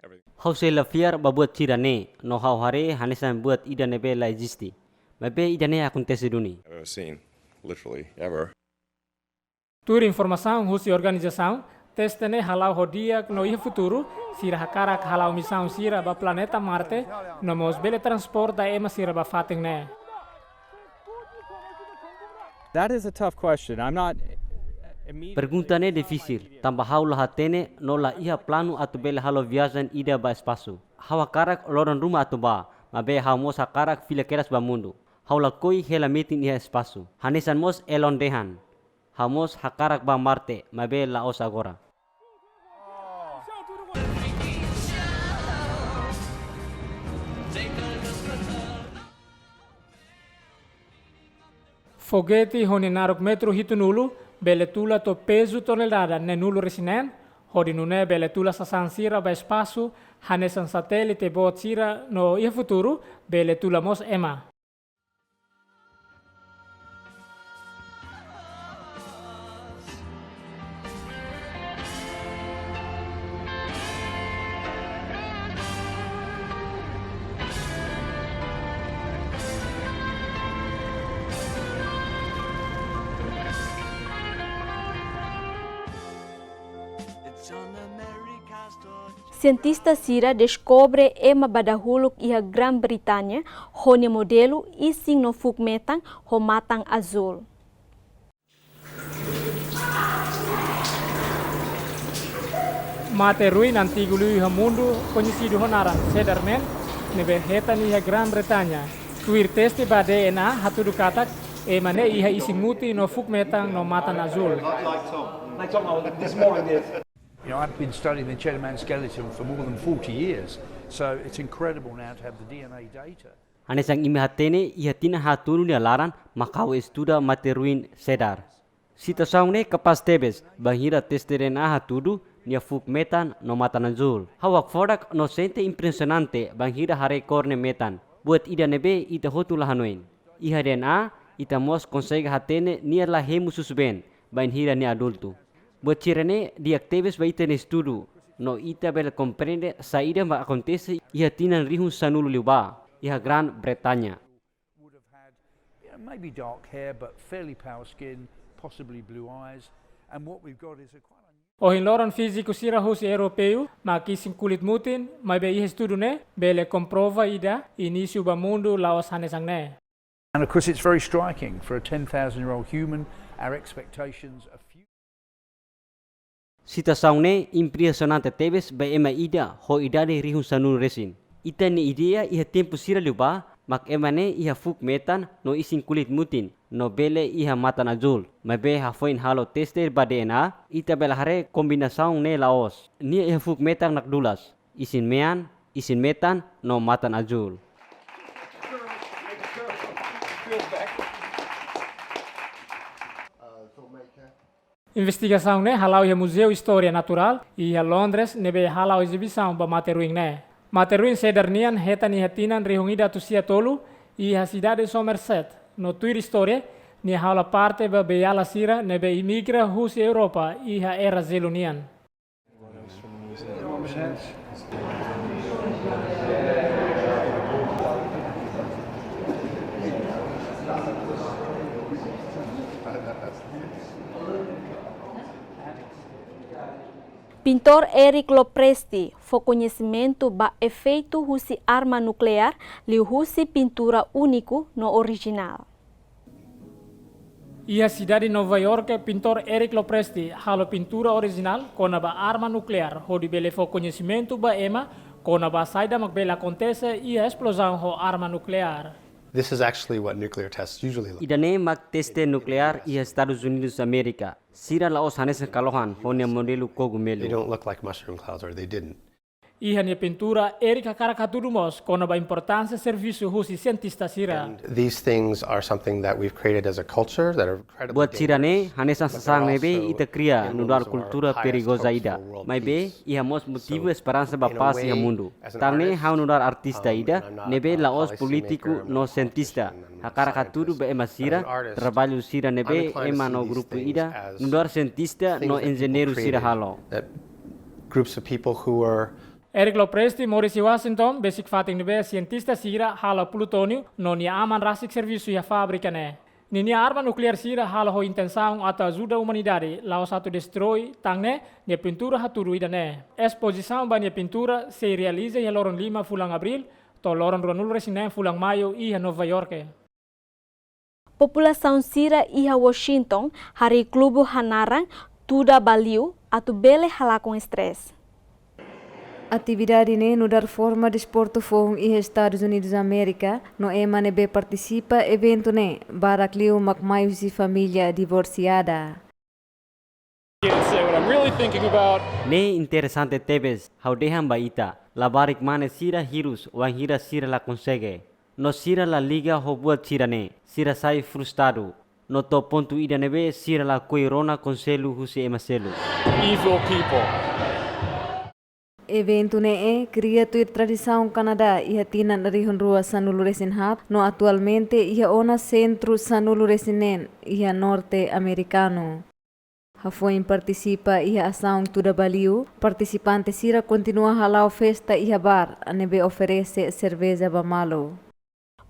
everything. Ha'u sei la fiar ba buat sira-ne'e, no ha'u haree hanesan buat ida ne'ebé la eziste. Maibé ida-ne'e akontese duni. I've ever seen, literally, ever. Tuir informasaun husi organizasaun, teste ne'e hala'o ho di'ak no iha futuru, sira hakarak hala'o misaun sira ba planeta Marte, no mós bele transporta ema sira ba fatin ne'e. That is a tough question. I'm not Pergunta ne'e difisil, tanba ha'u la hatene no la iha planu atu bele halo viajen ida ba espasu. Ha'u hakarak loron ruma atu bá, maibé ha'u mós hakarak fila kedas ba mundu. Ha'u lakohi hela metin iha espasu. Hanesan mós Elon dehan, ha'u mós hakarak bá Marte, maibé la'ós agora. Fogete ho nia naruk metru hitunulu bele tula to'o pezu tonelada neenulu-resin-neen, hodi nune'e bele tula sasán sira ba espasu, hanesan satélite boot sira no iha futuru bele tula mós ema. Sientista sira deskobre ema ba dahuluk iha Grã-Britanya, ho nia modelu isin no fuuk-metan ho matan azúl. Mate ruin antigu liu iha mundu, koñesidu ho naran Cedar Man, ne'ebé hetan iha Grã-Britanya, tuir teste ba D N A hatudu katak ema ne'e iha isin mutin no fuuk-metan no matan azúl. Not like Tom. Like Tom, oh, there's more in this. You know, I've been studying the Cedar Man skeleton for more than forty years, so it's incredible now to have the D N A data. Hanesan imi hatene, iha tinan haatnulu nia laran mak ha'u estuda mate ruin Cedar. Situasaun ne'e kapás tebes, bainhira teste D N A hatudu nia fuuk-metan no matan azúl. Ha'u hakfodak no sente impresionante bainhira haree kór ne'e metan, buat ida ne'ebé ita hotu la hanoin. Iha D N A, ita mós konsege hatene nia la hemu susubeen bainhira nia adultu. Buat sira-ne'e di'ak tebes ba ita-nia estudu, no ita bele komprende saida mak akontese iha tinan rihun sanulu liubá, iha Grã-Britanya. Would have had, you know, maybe dark hair, but fairly pale skin, possibly blue eyes. And what we've got is a quite unusual. Ohin loron fíziku sira husi Europeu mak isin kulit mutin, maibé iha estudu ne'e bele komprova ida inísiu ba mundu la'ós hanesan ne'e. And of course, it's very striking for a ten thousand year old human, our expectations of future. Situasaun ne'e impresionante tebes ba ema ida ho idade rihun sanulu resin. Ita-nia ideia iha tempu sira liubá mak ema ne'e iha fuuk-metan no isin kulit mutin, no bele iha matan azúl. Maibé hafoin halo teste ba D N A, ita bele haree kombinasaun ne'e la'ós. Nia iha fuuk-metan nakdulas, isin mean, isin metan no matan azúl. Investigasaun ne'e hala'o iha Muzeu Istória Naturál iha Londres, ne'ebé hala'o ezibisaun ba mate ruin ne'e. Mate ruin Cedar nian hetan iha tinan rihun ida atus sia tolu iha sidade Somerset, no tuir istória, nia hola parte ba beiala sira ne'ebé imigra husi Europa iha era jelu nian. Pintór Eric Lopresti fó koñesimentu ba efeitu husi arma nukleár liuhusi pintura úniku no orijinál. Iha sidade Nova Iorke, pintór Eric Lopresti halo pintura orijinál kona-ba arma nukleár, hodi bele fó koñesimentu ba ema kona-ba saida mak bele akontese iha esplozaun ho arma nukleár. This is actually what nuclear tests usually look. Ida-ne'e mak teste nukleár iha Estadus Unidus Amérika. Sira la'ós hanesan kalohan ho nia modelu kogumelu. They don't look like mushroom clouds, or they didn't. Iha nia pintura, Eric hakarak hatudu mós kona-ba importánsia servisu husi sientista sira. And these things are something that we've created as a culture that are incredibly dangerous, but they're also in the middle of a high risk of a global war. Buat sira-ne'e hanesan sasán ne'ebé ita kria nu'udar kultura perigoza ida. Maibé, iha mós motivu esperansa ba pás iha mundu. Tan ne'e ha'u nu'udar artista ida, ne'ebé la'ós polítiku no sientista, hakarak hatudu ba ema sira, traballu sira ne'ebé ema no grupu ida, nu'udar sientista no enjeñeiru sira halo. Groups of people who are Eric Lopresti moris iha Washington, besik fatin ne'ebé sientista sira halo plutóniu no nia aman rasik servisu iha fábrika ne'e. Ninia arma nukleár sira halo ho intensaun atu ajuda umanidade, la'ós atu destroi, tan ne'e nia pintura hatudu ida-ne'e. Espozisaun ba nia pintura sei realiza iha loron lima fulan Abríl to'o loron ruanulu resin neen fulan Maiu iha Nova Iorke. Populasaun sira iha Washington harii klubu hanaran Tuda ba Liu atu bele halakon estrés. Atividade ne'e nu'udar forma desportu foun iha Estadus Unidus Amérika, no ema ne'ebé partisipa eventu ne'e barak liu mak mai husi família divorsiada. Ne'e interesante tebes, ha'u dehan ba ita, labarik mane sira hirus, wainhira sira la konsege. No sira la liga ho buat sira-ne'e, sira sai frustradu. No to'o pontu ida ne'ebé sira lakohi rona konsellu husi ema seluk. Evil people. Eventu ne'e kria tuir tradisaun Kanadá iha tinan rihun rua sanulu-resin-haat, no atualmente iha ona sentru sanulu-resin-neen iha Norte Amerikanu. Hafoin partisipa iha asaun Tuda ba Liu, partisipante sira kontinua hala'o festa iha bar ne'ebé oferese serveja ba malu.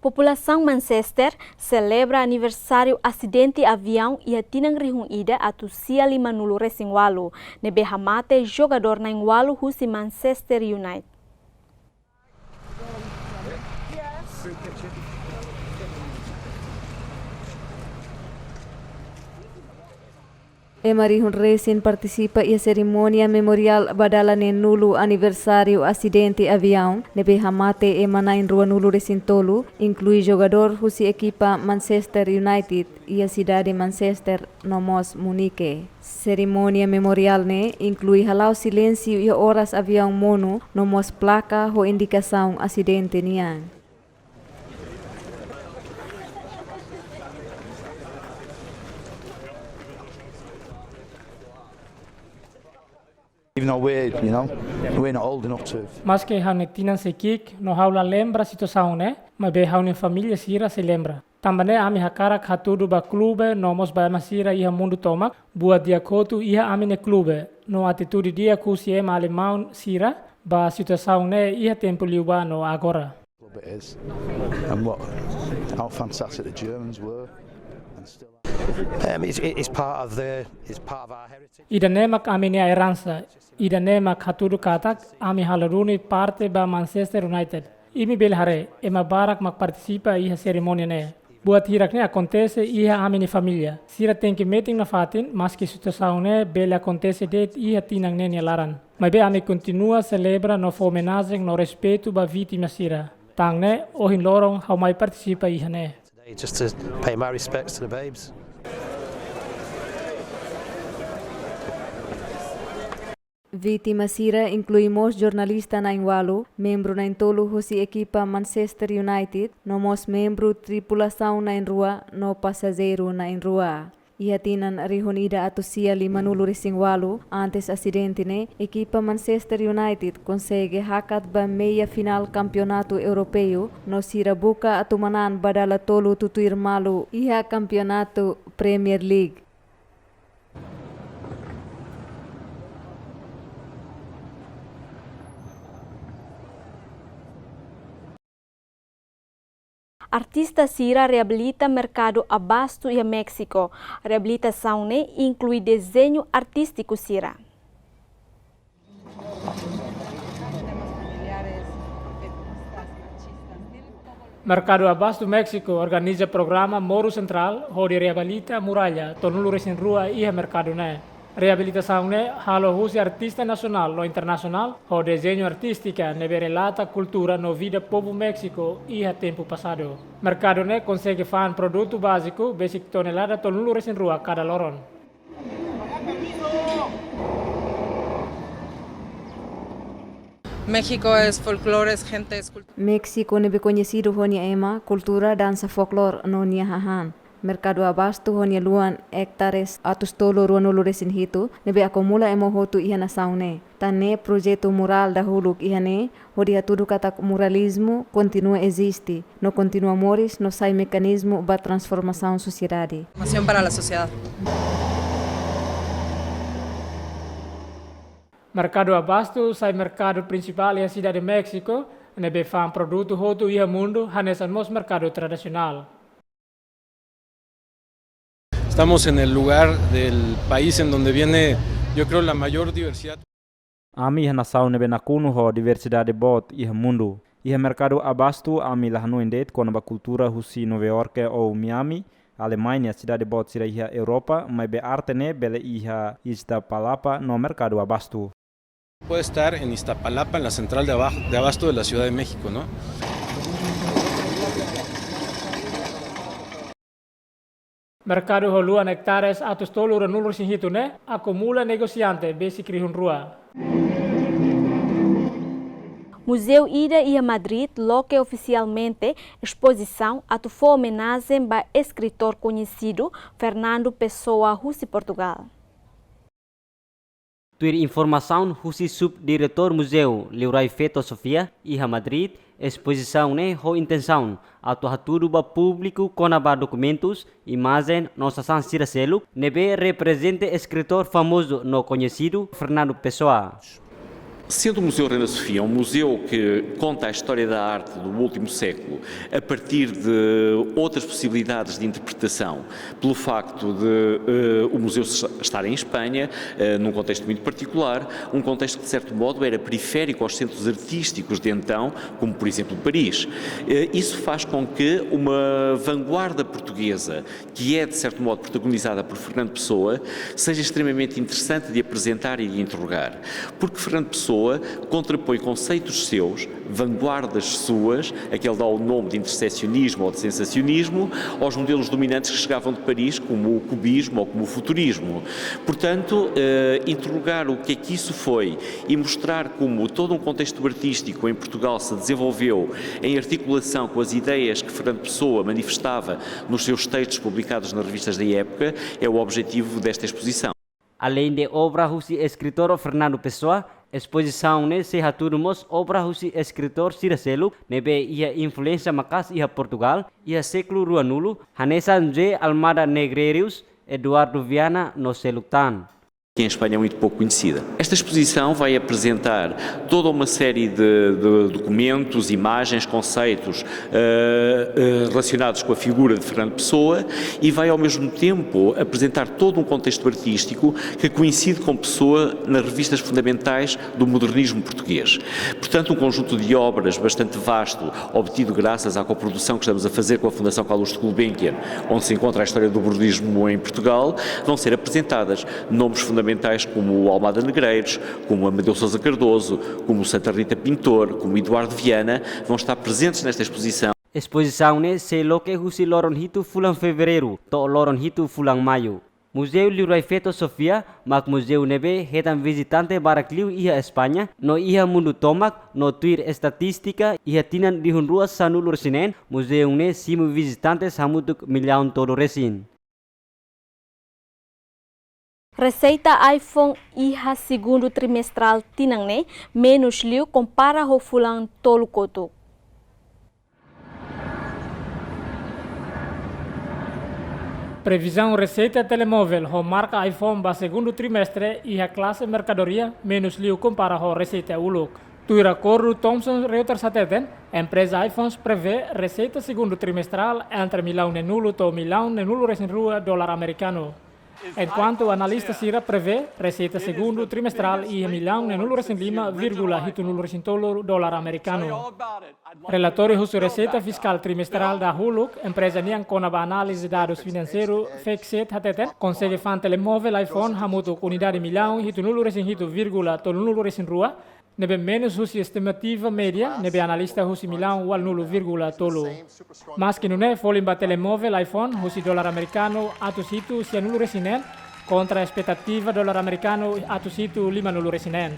Populasaun Manchester selebra aniversáriu asidente aviaun iha tinan rihun ida atus sia limanulu-resin-ualu, ne'ebé hamate jogadór na'in-ualu husi Manchester United. Ema rihun resin partisipa iha serimónia memoriál ba dala neenulu aniversáriu asidente aviaun ne'ebé hamate ema na'in-ruanulu-resin-tolu, inklui jogadór husi ekipa Manchester United iha sidade Manchester no mós Munique. Serimónia memoriál ne'e inklui hala'o silénsiu iha oras aviaun monu no mós plaka ho indikasaun asidente nian. Even though we're, you know, we're not old enough to. Maske ha'u-nia tinan sei ki'ik, no ha'u la lembra situasaun ne'e, maibé ha'u-nia família sira sei lembra. Tanba ne'e ami hakarak hatudu ba klube no mós ba ema sira iha mundu tomak, buat di'ak hotu iha ami-nia klube, no atitude di'ak husi ema alemaun sira ba situasaun ne'e iha tempu liubá no agora. Club it is, and what, how fantastic the Germans were, and still are. Um, it's, it's part of the, it's part of our heritage. Ida-ne'e mak ami-nia eransa, ida-ne'e mak hatudu katak ami halo duni parte ba Manchester United. Imi bele haree, ema barak mak partisipa iha serimónia ne'e. Buat hirak-ne'e akontese iha ami-nia família. Sira tenke metin nafatin, maske situasaun ne'e bele akontese de'it iha tinan ne'e nia laran. Maibé ami kontinua selebra no fó omenajen no respeitu ba vítima sira. Tan ne'e, ohin loron ha'u mai partisipa iha ne'e. Today, just to pay my respects to the babes. Vítima sira inklui mós jornalista na'in-ualu, membru na'in-tolu husi ekipa Manchester United, no mós membru tripulasaun na'in-rua no pasajeiru na'in-rua. Iha tinan rihun ida atus sia limanulu-resin-ualu, antes asidente ne'e, ekipa Manchester United konsege hakat ba meia finál Kampeonatu Europeu, no sira buka atu manán ba dala tolu tutuir malu iha Kampeonatu Premier League. Artista sira reabilita merkadu abastu iha Méxiku. Reabilitasaun ne'e inklui dezeñu artístiku sira. Merkadu Abastu Méxiku organiza programa Moru Sentrál hodi reabilita muralla tolunulu-resin-rua iha merkadu ne'e. Reabilitasaun ne'e halo husi artista nasionál no internasionál, ho dezeñu artístika ne'ebé relata kultura no vida povu Méxiku iha tempu pasadu. Merkadu ne'e konsege fa'an produtu báziku besik tonelada tolunulu-resin-rua kada loron. México es folclore, es gente, es cultura. Méxiku ne'ebé koñesidu ho nia ema, kultura, dansa folklore no nia hahán. Merkadu Abastu ho nia luan ektares atus tolu ruanulu-resin-hitu, ne'ebé akumula ema hotu iha nasaun ne'e. Tan ne'e projetu murál dahuluk iha ne'e, hodi hatudu katak muralizmu kontinua eziste, no kontinua moris no sai mekanizmu ba transformasaun sosiedade. Transformación para la sociedad. Merkadu Abastu sai merkadu prinsipál iha sidade Méxiku, ne'ebé fa'an produtu hotu iha mundu, hanesan mós merkadu tradisionál. Estamos en el lugar del país en donde viene, yo creo, la mayor diversidad. Ami iha nasaun ne'ebé nakonu ho diversidade boot iha mundu. Iha merkadu Abastu ami la hanoin de'it kona-ba kultura husi Nova Iorke ou Miami, Alemanha, sidade boot sira iha Europa, maibé arte ne'e bele iha Iztapalapa no merkadu abastu. Puede estar en Iztapalapa, en la central de abas-, de abasto de la Ciudad de México, ¿no? Merkadu ho luan ektares atus tolu ruanulu-resin-hitu ne'e akumula negosiante besik rihun rua. Muzeu ida iha Madrid loke ofisialmente espozisaun atu fó omenajen ba eskritór koñesidu Fernando Pessoa husi Portugal. Tuir informasaun husi Subdiretór Muzeu, Liurai Feto Sofia, iha Madrid, espozisaun ne'e ho intensaun atu hatudu ba públiku kona-ba dokumentus, imajen no sasán sira seluk ne'ebé reprezenta eskritór famozu no koñesidu Fernando Pessoa. Sendo o Museu Reina Sofia um museu que conta a história da arte do último século a partir de outras possibilidades de interpretação, pelo facto de, eh, o museu se-, estar em Espanha, eh, num contexto muito particular, um contexto que, de certo modo, era periférico aos centros artísticos de então, como, por exemplo, Paris. Eh, isso faz com que uma vanguarda portuguesa, que é, de certo modo, protagonizada por Fernando Pessoa, seja extremamente interessante de apresentar e de interrogar. Porque Fernando Pessoa contrapõe conceitos seus, vanguardas suas, a que ele dá o nome de interseccionismo ou de sensacionismo, aos modelos dominantes que chegavam de Paris, como o cubismo ou como o futurismo. Portanto, eh, interrogar o que é que isso foi e mostrar como todo um contexto artístico em Portugal se desenvolveu em articulação com as ideias que Fernando Pessoa manifestava nos seus textos publicados nas revistas da época é o objetivo desta exposição. Além de obra husi eskritór Fernando Pessoa, espozisaun ne'e sei hatudu mós obra husi eskritór sira seluk ne'ebé iha influénsia maka'as iha Portugal iha sékulu ruanulu, hanesan José Almada Negreiros, Eduardo Viana no seluk tan. Que em Espanha é muito pouco conhecida. Esta exposição vai apresentar toda uma série de, de documentos, imagens, conceitos, eh, eh, relacionados com a figura de Fernando Pessoa e vai, ao mesmo tempo, apresentar todo um contexto artístico que coincide com Pessoa nas revistas fundamentais do modernismo português. Portanto, um conjunto de obras bastante vasto, obtido graças à coprodução que estamos a fazer com a Fundação Carlos de Gulbenkian, onde se encontra a história do modernismo em Portugal, vão ser apresentadas. Nomes fundamentais como o Almada Negreiros, como Amadeu Sousa Cardoso, como Santa Rita Pintor, como Eduardo Viana, vão estar presentes nesta exposição. Espozisaun ne'e sei loke husi loron hitu fulan Fevereiru to'o loron hitu fulan Maiu. Muzeu Liurai Feto Sofia mak muzeu ne'ebé hetan vizitante barak liu iha España no iha mundu tomak, no tuir estatístika iha tinan rihun rua sanulu-resin-neen, muzeu ne'e simu vizitantes hamutuk millaun tolu resin. Reseita iPhone iha segundu trimestrál tinan ne'e menus liu kompara ho fulan tolu kotuk. Previzaun reseita telemóvel ho marka iPhone ba segundu trimestre iha klase merkadoria menus liu kompara ho reseita uluk. Tuir akordu Thomson Reuters hateten, empreza iPhone prevee reseita segundu trimestrál entre millaun neenulu to'o millaun neenulu-resin-rua dolar amerikanu. Enkuantu analista sira prevee reseita segundu trimestrál iha millaun neenulu-resin-lima vírgula hitunulu-resin-tolu dolar amerikanu. Relatóriu husi reseita fiskál trimestrál dahuluk empreza nian kona-ba análize dadus finanseiru FactSet hateten, konsege fa'an telemóvel iPhone hamutuk unidade millaun hitunulu-resin-hitu vírgula tolunulu-resin-rua, ne'ebé menus husi estimativa média ne'ebé analista husi millaun ualunulu vírgula tolu. Maski nune'e, folin ba telemóvel iPhone husi dolar amerikanu atus hitu sianulu-resin-neen, kontra espetativa dolar amerikanu atus hitu limanulu-resin-neen.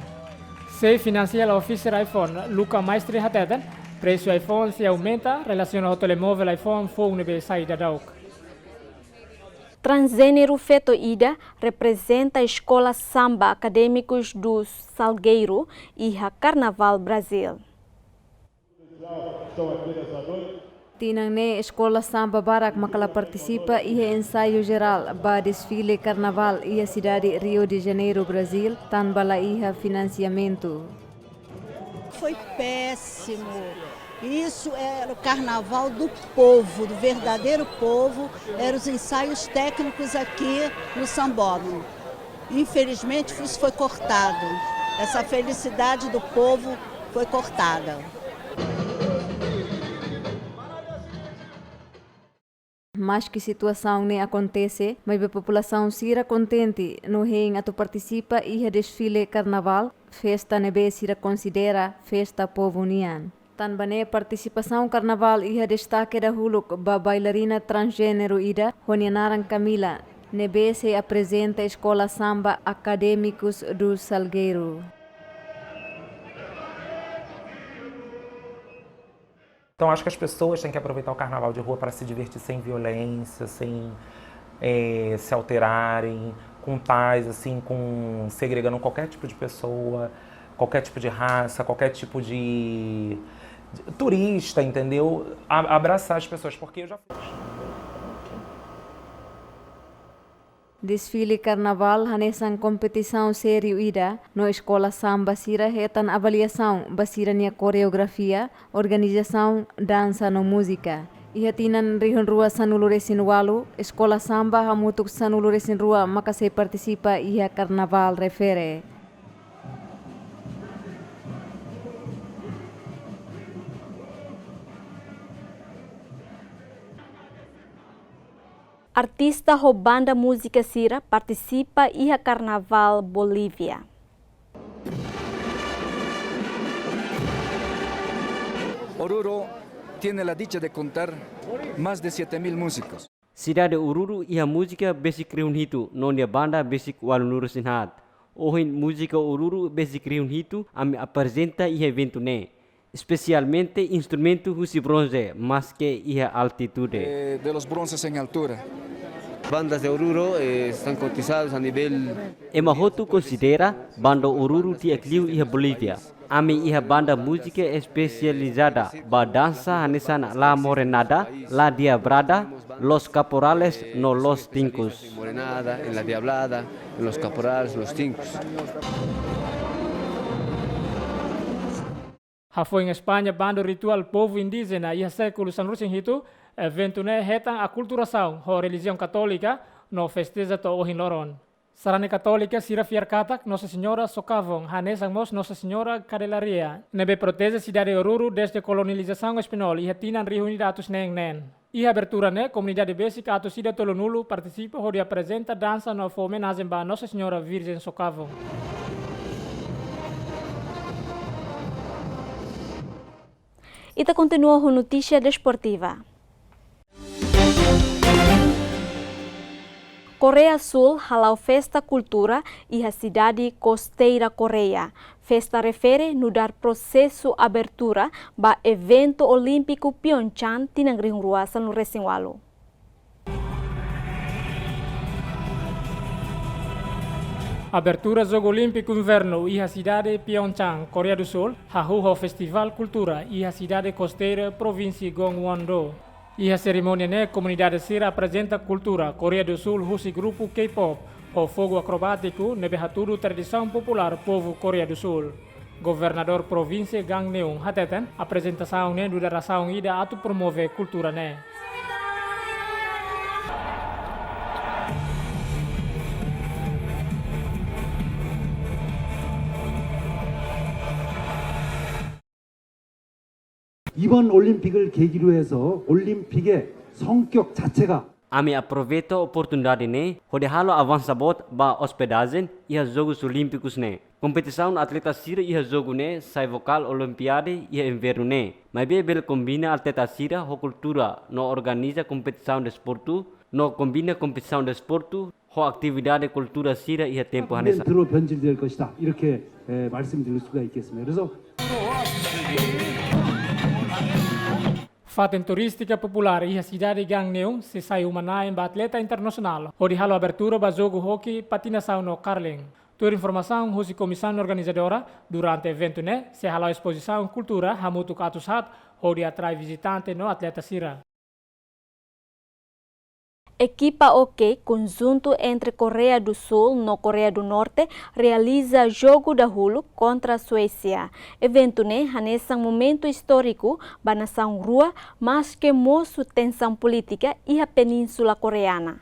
Chief Financial Officer iPhone, Luca Maestri hateten, presu iPhone sei aumenta relasiona ho telemóvel iPhone foun ne'ebé sai daudauk. Transjéneru feto ida reprezenta Eskola Samba Académicos do Salgueiro iha Karnavál Brazil. Tinan ne'e eskola samba barak maka la partisipa iha ensaiu jerál ba desfile karnavál iha sidade Rio de Janeiro, Brazil, tanba la iha finansiamentu. Foi péssimo. Isso era o carnaval do povo, do verdadeiro povo, eram os ensaios técnicos aqui no Sambódromo. Infelizmente, isso foi cortado. Essa felicidade do povo foi cortada. Maske situasaun ne'e akontese, maibé populasaun sira kontente no hein atu partisipa iha desfile karnavál, festa ne'ebé sira konsidera festa povu nian. Tanba ne'e partisipasaun karnavál iha destake dahuluk ba bailarina transjéneru ida, ho nia naran Camila, ne'ebé sei aprezenta Eskola Samba Académicos do Salgueiro. Então, acho que as pessoas têm que aproveitar o carnaval de rua para se divertir sem violência, sem eh, se alterarem, com paz, assim, com segregando qualquer tipo de pessoa, qualquer tipo de raça, qualquer tipo de, de turista, entendeu? A- abraçar as pessoas, porque eu já fui. Desfile karnavál hanesan kompetisaun sériu ida, no eskola samba sira hetan avaliasaun ba sira-nia koreografia, organizasaun, dansa no múzika. Iha tinan rihun rua sanulu resin walu, eskola samba hamutuk sanulu resin rua maka sei partisipa iha karnavál refere. Artista ho banda múzika sira partisipa iha Karnavál Bolívia. Oruro tiene la dicha de contar más de siete mil músicos. Sidade Oruro iha múzika besik rihun hitu no nia banda besik ualunulu resin haat. Ohin múzika Oruro besik rihun hitu ami aprezenta iha eventu ne'e. Espesialmente instrumentu husi bronze, maske iha altitude. Eh, de los bronces en altura. Bandas de Oruro eh, están cotizados a nivel Ema hotu konsidera banda Oruro di'ak liu iha Bolívia. Ami iha banda múzika espesializada ba dansa hanesan La Morenada, La Diablada, Los Caporales no Los Tincos. Morenada, en La Diablada, en Los Caporales, Los Tincos. Hafoin España bandu rituál povu indíjena iha sékulu sanulu resin hitu, eventu ne'e hetan akulturasaun ho relijiaun katólika no festeja to'o ohin loron. Sarani katólika sira fiar katak Nossa Senhora Socavón, hanesan mós Nossa Senhora Candelaria, ne'ebé proteje sidade Oruro desde kolonizasaun espanhol iha tinan rihun ida atus neen neen. Iha abertura ne'e, komunidade besik atus ida tolunulu partisipa hodi aprezenta dansa no fó omenajen ba Nossa Senhora Virgem Socavón. Ita kontinua ho notísia desportiva. Koreia Súl hala'o festa kultura iha sidade kosteira Koreia. Festa refere nu'udar prosesu abertura ba eventu olímpiku Pyeongchang tinan rihun rua sanulu resin walu. Abertura Jogu Olímpiku Invernu iha sidade Pyeongchang, Koreia do Sul, hahú ho festivál kultura iha sidade kosteira provínsia Gangwon-do. Iha serimónia ne'e komunidade sira aprezenta kultura Koreia do Sul husi grupu K-pop ho fogu akrobátiku ne'ebé hatudu tradisaun populár povu Koreia do Sul. Governadór provínsia Kang Neung hateten aprezentasaun ne'e nu'udar asaun ida atu promove kultura ne'e. 이번 올림픽을 계기로 해서 올림픽의 성격 자체가 Ami aproveita oportunidade ne'e hodi halo avansa boot ba ospedajen iha Jogus Olímpikus ne'e. Kompetisaun atleta sira iha jogu ne'e sai vokál Olimpiade iha invernu ne'e. Maibé bele kombina atleta sira ho kultura no organiza kompetisaun desportu no kombina kompetisaun desportu ho atividade kultura sira iha tempu hanesan. 이벤트로 변질될 것이다. 이렇게 에, 말씀드릴 수가 있겠습니다. 그래서 Fatin turístika populár iha sidade Kang Neung sei sai uma-na'in ba atleta internasionál hodi halo abertura ba jogu hoki patinasaun no curling. Tuir informasaun husi komisaun organizadora, durante eventu ne'e sei hala'o espozisaun kultura hamutuk atus haat hodi atrai vizitante no atleta sira. Ekipa hókei konjuntu entre Koreia do Sul no Koreia do Norte realiza jogu dahuluk kontra Suésia. Eventu ne'e hanesan momentu istóriku ba nasaun rua, maske mosu tensaun polítika iha Península Koreana.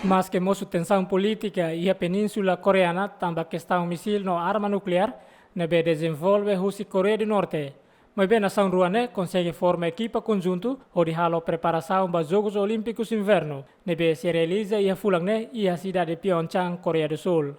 Maske mosu tensaun polítika iha Península Koreana tanba kestaun misil no arma nukleár, ne'ebé dezenvolve husi Koreia do Norte. Maibé nasaun rua ne'e konsege forma ekipa konjuntu hodi halo preparasaun ba Jogus Olímpikus Invernu ne'ebé sei realiza iha fulan ne'e iha sidade Pyeongchang, Koreia do Sul.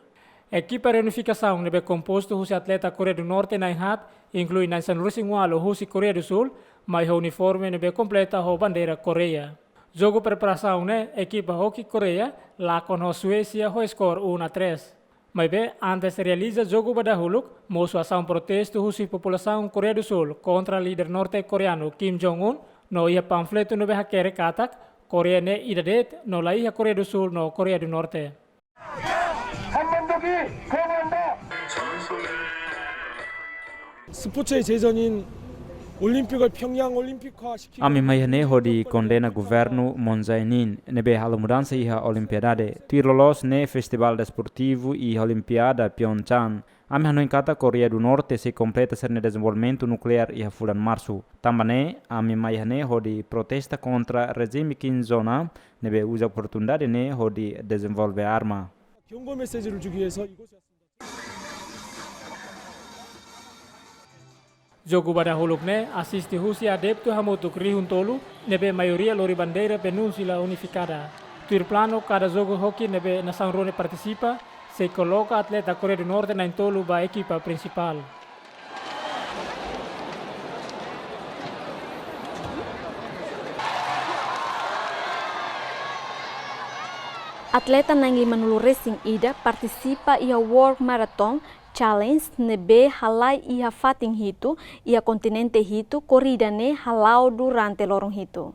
Ekipa reunifikasaun ne'ebé kompostu husi atleta Koreia do Norte na'in haat, inklui na'in sanulu-resin-ualu husi Koreia do Sul, mai ho uniforme ne'ebé kompleta ho bandeira Koreia. Jogu preparasaun ne'e ekipa hoki Koreia lakon ho Suésia ho skor um a três. Maibé antes realiza jogu ba dahuluk, mosu asaun protestu husi populasaun Koreia do Sul kontra líder norte-koreanu Kim Jong-un, no iha panfletu ne'ebé hakerek katak Koreia ne'e ida de'it no la iha Koreia do Sul no Koreia do Norte. 스포츠의 제전인 올림픽을 평양 올림픽화 시키기. Ami mai iha ne'e hodi kondena governu Moon Jae-in ne'ebé halo mudansa iha Olimpiadade. Tuir loloos ne'e festivál desportivu iha Olimpiada Pyeongchang. Ami hanoin katak Koreia do Norte sei kompleta sira-nia dezenvolvimentu nukleár iha fulan Marsu. Tanba ne'e, ami mai iha ne'e hodi protesta kontra rejime Kim Jong-un ne'ebé uza oportunidade ne'e hodi dezenvolve arma. 경고 메시지를 주기 위해서 이곳에 왔습니다. Jogu ba dahuluk ne'e asiste husi adeptu hamutuk rihun tolu, ne'ebé maioria lori bandeira Península Unifikada. Tuir planu, kada jogu hoki ne'ebé nasaun rua ne'e partisipa, sei koloka atleta Koreia do Norte na'in-tolu ba ekipa prinsipál. Atleta na'in-limanulu-resin-ida partisipa iha World Marathon Challenge ne'ebé halai iha fatin hitu, iha kontinente hitu. Korrida ne'e hala'o durante loron hitu.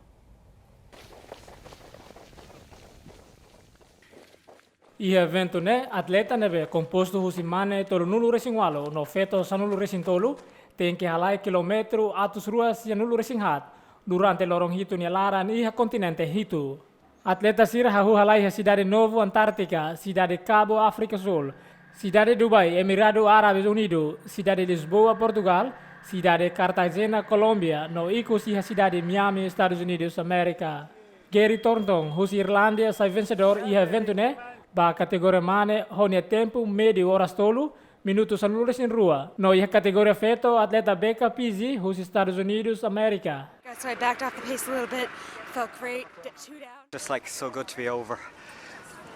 Iha eventu ne'e, atleta ne'ebé kompostu husi mane tolunulu-resin-ualu no feto sanulu-resin-tolu, tenke halai kilómetru atus rua sianulu-resin-haat durante loron hitu nia laran iha kontinente hitu. Atleta sira hahú halai iha Sidade Novu, Antártika, Sidade Kabu, Áfrika Súl, Sidade Dubai, Emiradu Árabes Unidu, Sidade Lisboa, Portugál, Sidade Kartagena, Kolómbia, no ikus iha Sidade Miami, Estadus Unidus Amérika. Gary Thornton, husi Irlandia, sai vensedór iha eventu ne'e ba kategoria mane ho nia tempu médiu oras tolu, minutu sanulu-resin-rua. No iha kategoria feto, atleta Becca Pizzi, husi Estadus Unidus Amérika. So I backed off the pace a little bit. Felt great. Two down. Just, like, so good to be over.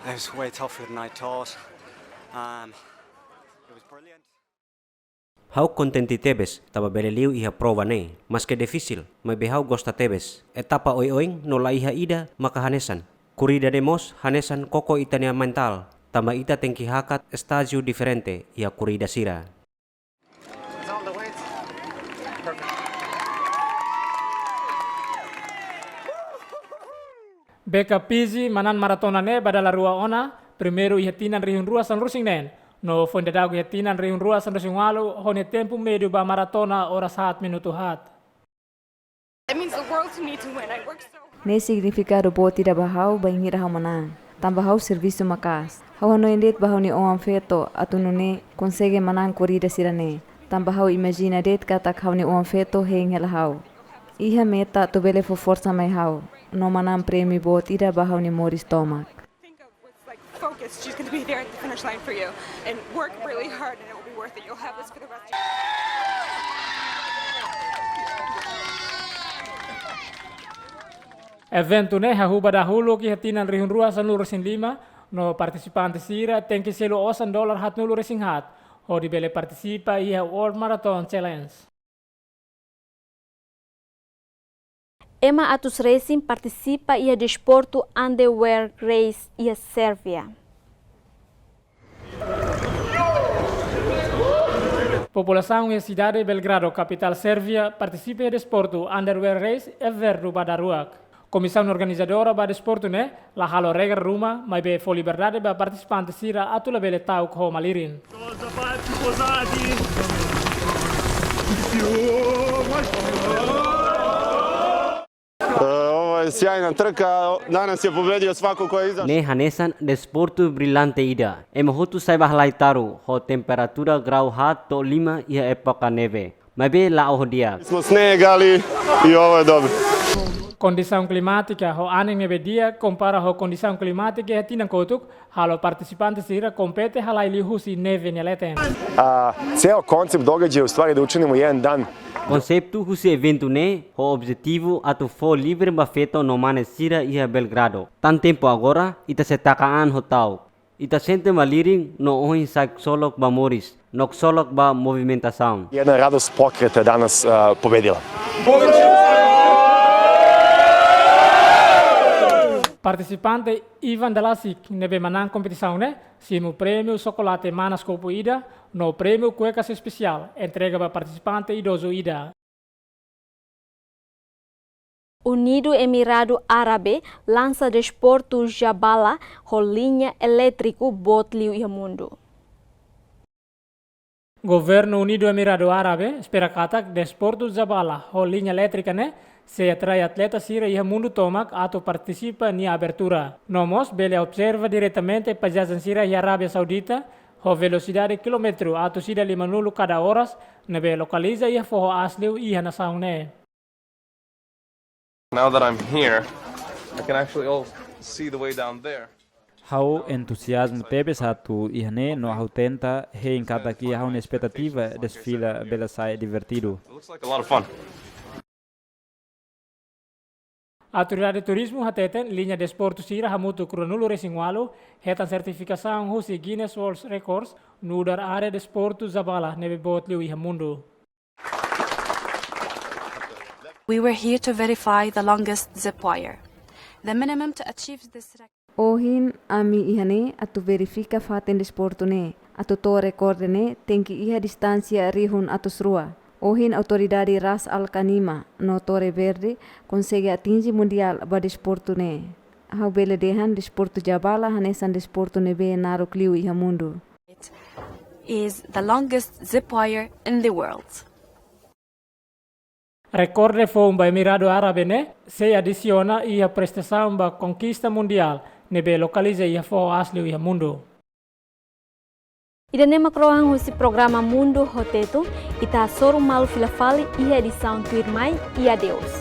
It was way tougher than I thought. Um, it was brilliant. Ha'u kontente tebes tanba bele liu iha prova ne'e. Maske difisil, maibé ha'u gosta tebes. Etapa oioin no la iha ida maka hanesan. Korrida ne'e mós hanesan koko ita-nia mentál, tanba ita tenke hakat estájiu diferente iha korrida sira. Becca Pizzi manán maratona ne'e ba dala rua ona, primeiru iha tinan rihun rua sanulu-resin-neen, no foin daudauk iha tinan rihun rua sanulu-resin-ualu ho nia tempu médiu ba maratona oras haat minutu haat. It means the world to me to win. I worked so hard. Ne'e signifikadu boot ida ba ha'u bainhira ha'u manán. Tanba ha'u servisu maka'as. Ha'u hanoin de'it ba ha'u-nia oan feto atu nune'e konsege manán korrida sira-ne'e. Tanba ha'u imajina de'it katak ha'u-nia oan feto hein hela ha'u. Iha meta atu bele fó forsa mai ha'u no manán prémiu boot ida ba ha'u-nia moris tomak. Focus, she's gonna be there at the finish line for you. And work really hard and it will be worth it. You'll have this for the rest of your life. Eventu ne'e hahú ba dahuluk iha tinan rihun rua sanulu-resin-lima, no partisipante sira tenke selu osan dolar haatnulu-resin-haat hodi bele partisipa iha World Marathon Challenge. Ema atus resin partisipa iha desportu underwear race iha Sérvia. Populasaun iha sidade Belgradu, kapitál Sérvia, partisipa iha desportu underwear race invernu ba daruak. Komisaun organizadora ba desportu ne'e la halo regra ruma, maibé fó liberdade ba partisipante sira atu labele ta'uk ho malirin. E, ovo je sjajna trka, danas je pobedio svako ko je izašao. Ne'e hanesan desportu brilante ida. Ema hotu sai ba halai taru, ho temperatura grau haat to'o lima iha époka neve. Maibé la'o ho di'ak. Smo sneg, ali i ovo je dobro. Kondisaun klimátika ho anin ne'ebé di'ak kompara ho kondisaun klimátika iha tinan kotuk, halo partisipante sira kompete halai liu husi neve nia leten. A, ceo koncept događaja u stvari da učinimo jedan dan. Konseitu husi eventu ne'e ho objetivu atu fó livre ba feto no mane sira iha Belgradu. Tan tempu agora, ita sei taka an ho ta'uk. Ita sente malirin no ohin sai ksolok ba moris, no ksolok ba movimentasaun. Jedna radost pokreta danas, a, pobedila. Partisipante Ivan Dalasic ne'ebé manán kompetisaun ne'e, simu prémiu xokolate manas kopu ida, no prémiu kuekas espesiál, entrega ba partisipante idozu ida. Unidu Emiradu Árabe lansa desportu jabala ho liña elétriku boot liu iha mundu. Governu Unidu Emiradu Árabe espera katak desportu jabala ho liña elétrika ne'e sei atrai atleta sira iha mundu tomak atu partisipa nia abertura. No mós bele observa diretamente paizajen sira iha Arábia Saudita ho velosidade kilómetru atus ida limanulu kada oras ne'ebé lokaliza iha foho aas liu iha nasaun ne'e. Now that I'm here, I can actually all see the way down there. Ha'u entuziazmu tebes atu iha ne'e no ha'u tenta hein katak iha ha'u-nia espetativa desfila bele sai divertidu. It looks like a lot of fun. Autoridade Turizmu hateten liña desportu sira hamutuk ruanulu-resin-ualu hetan sertifikasaun husi Guinness World Records nu'udar área desportu jabala ne'ebé boot liu iha mundu. We were here to verify the longest zip wire. The minimum to achieve this record. Ohin ami iha ne'e atu verifika fatin desportu ne'e, atu to'o rekorde ne'e tenke iha distánsia rihun atus rua. Ohin autoridade Ras Al Khaimah no Torre Verde konsege atinje mundiál ba desportu ne'e. Ha'u bele dehan desportu jabala hanesan desportu ne'ebé naruk liu iha mundu. It is the longest zip wire in the world. Rekorde foun ba Emiradu Árabe ne'e sei adisiona iha prestasaun ba konkista mundiál ne'ebé lokaliza iha foho aas liu iha mundu. Ida-ne'e mak rohan husi programa Mundu ho Tetun, ita hasoru malu fila fali iha edisaun tuirmai, i adeus.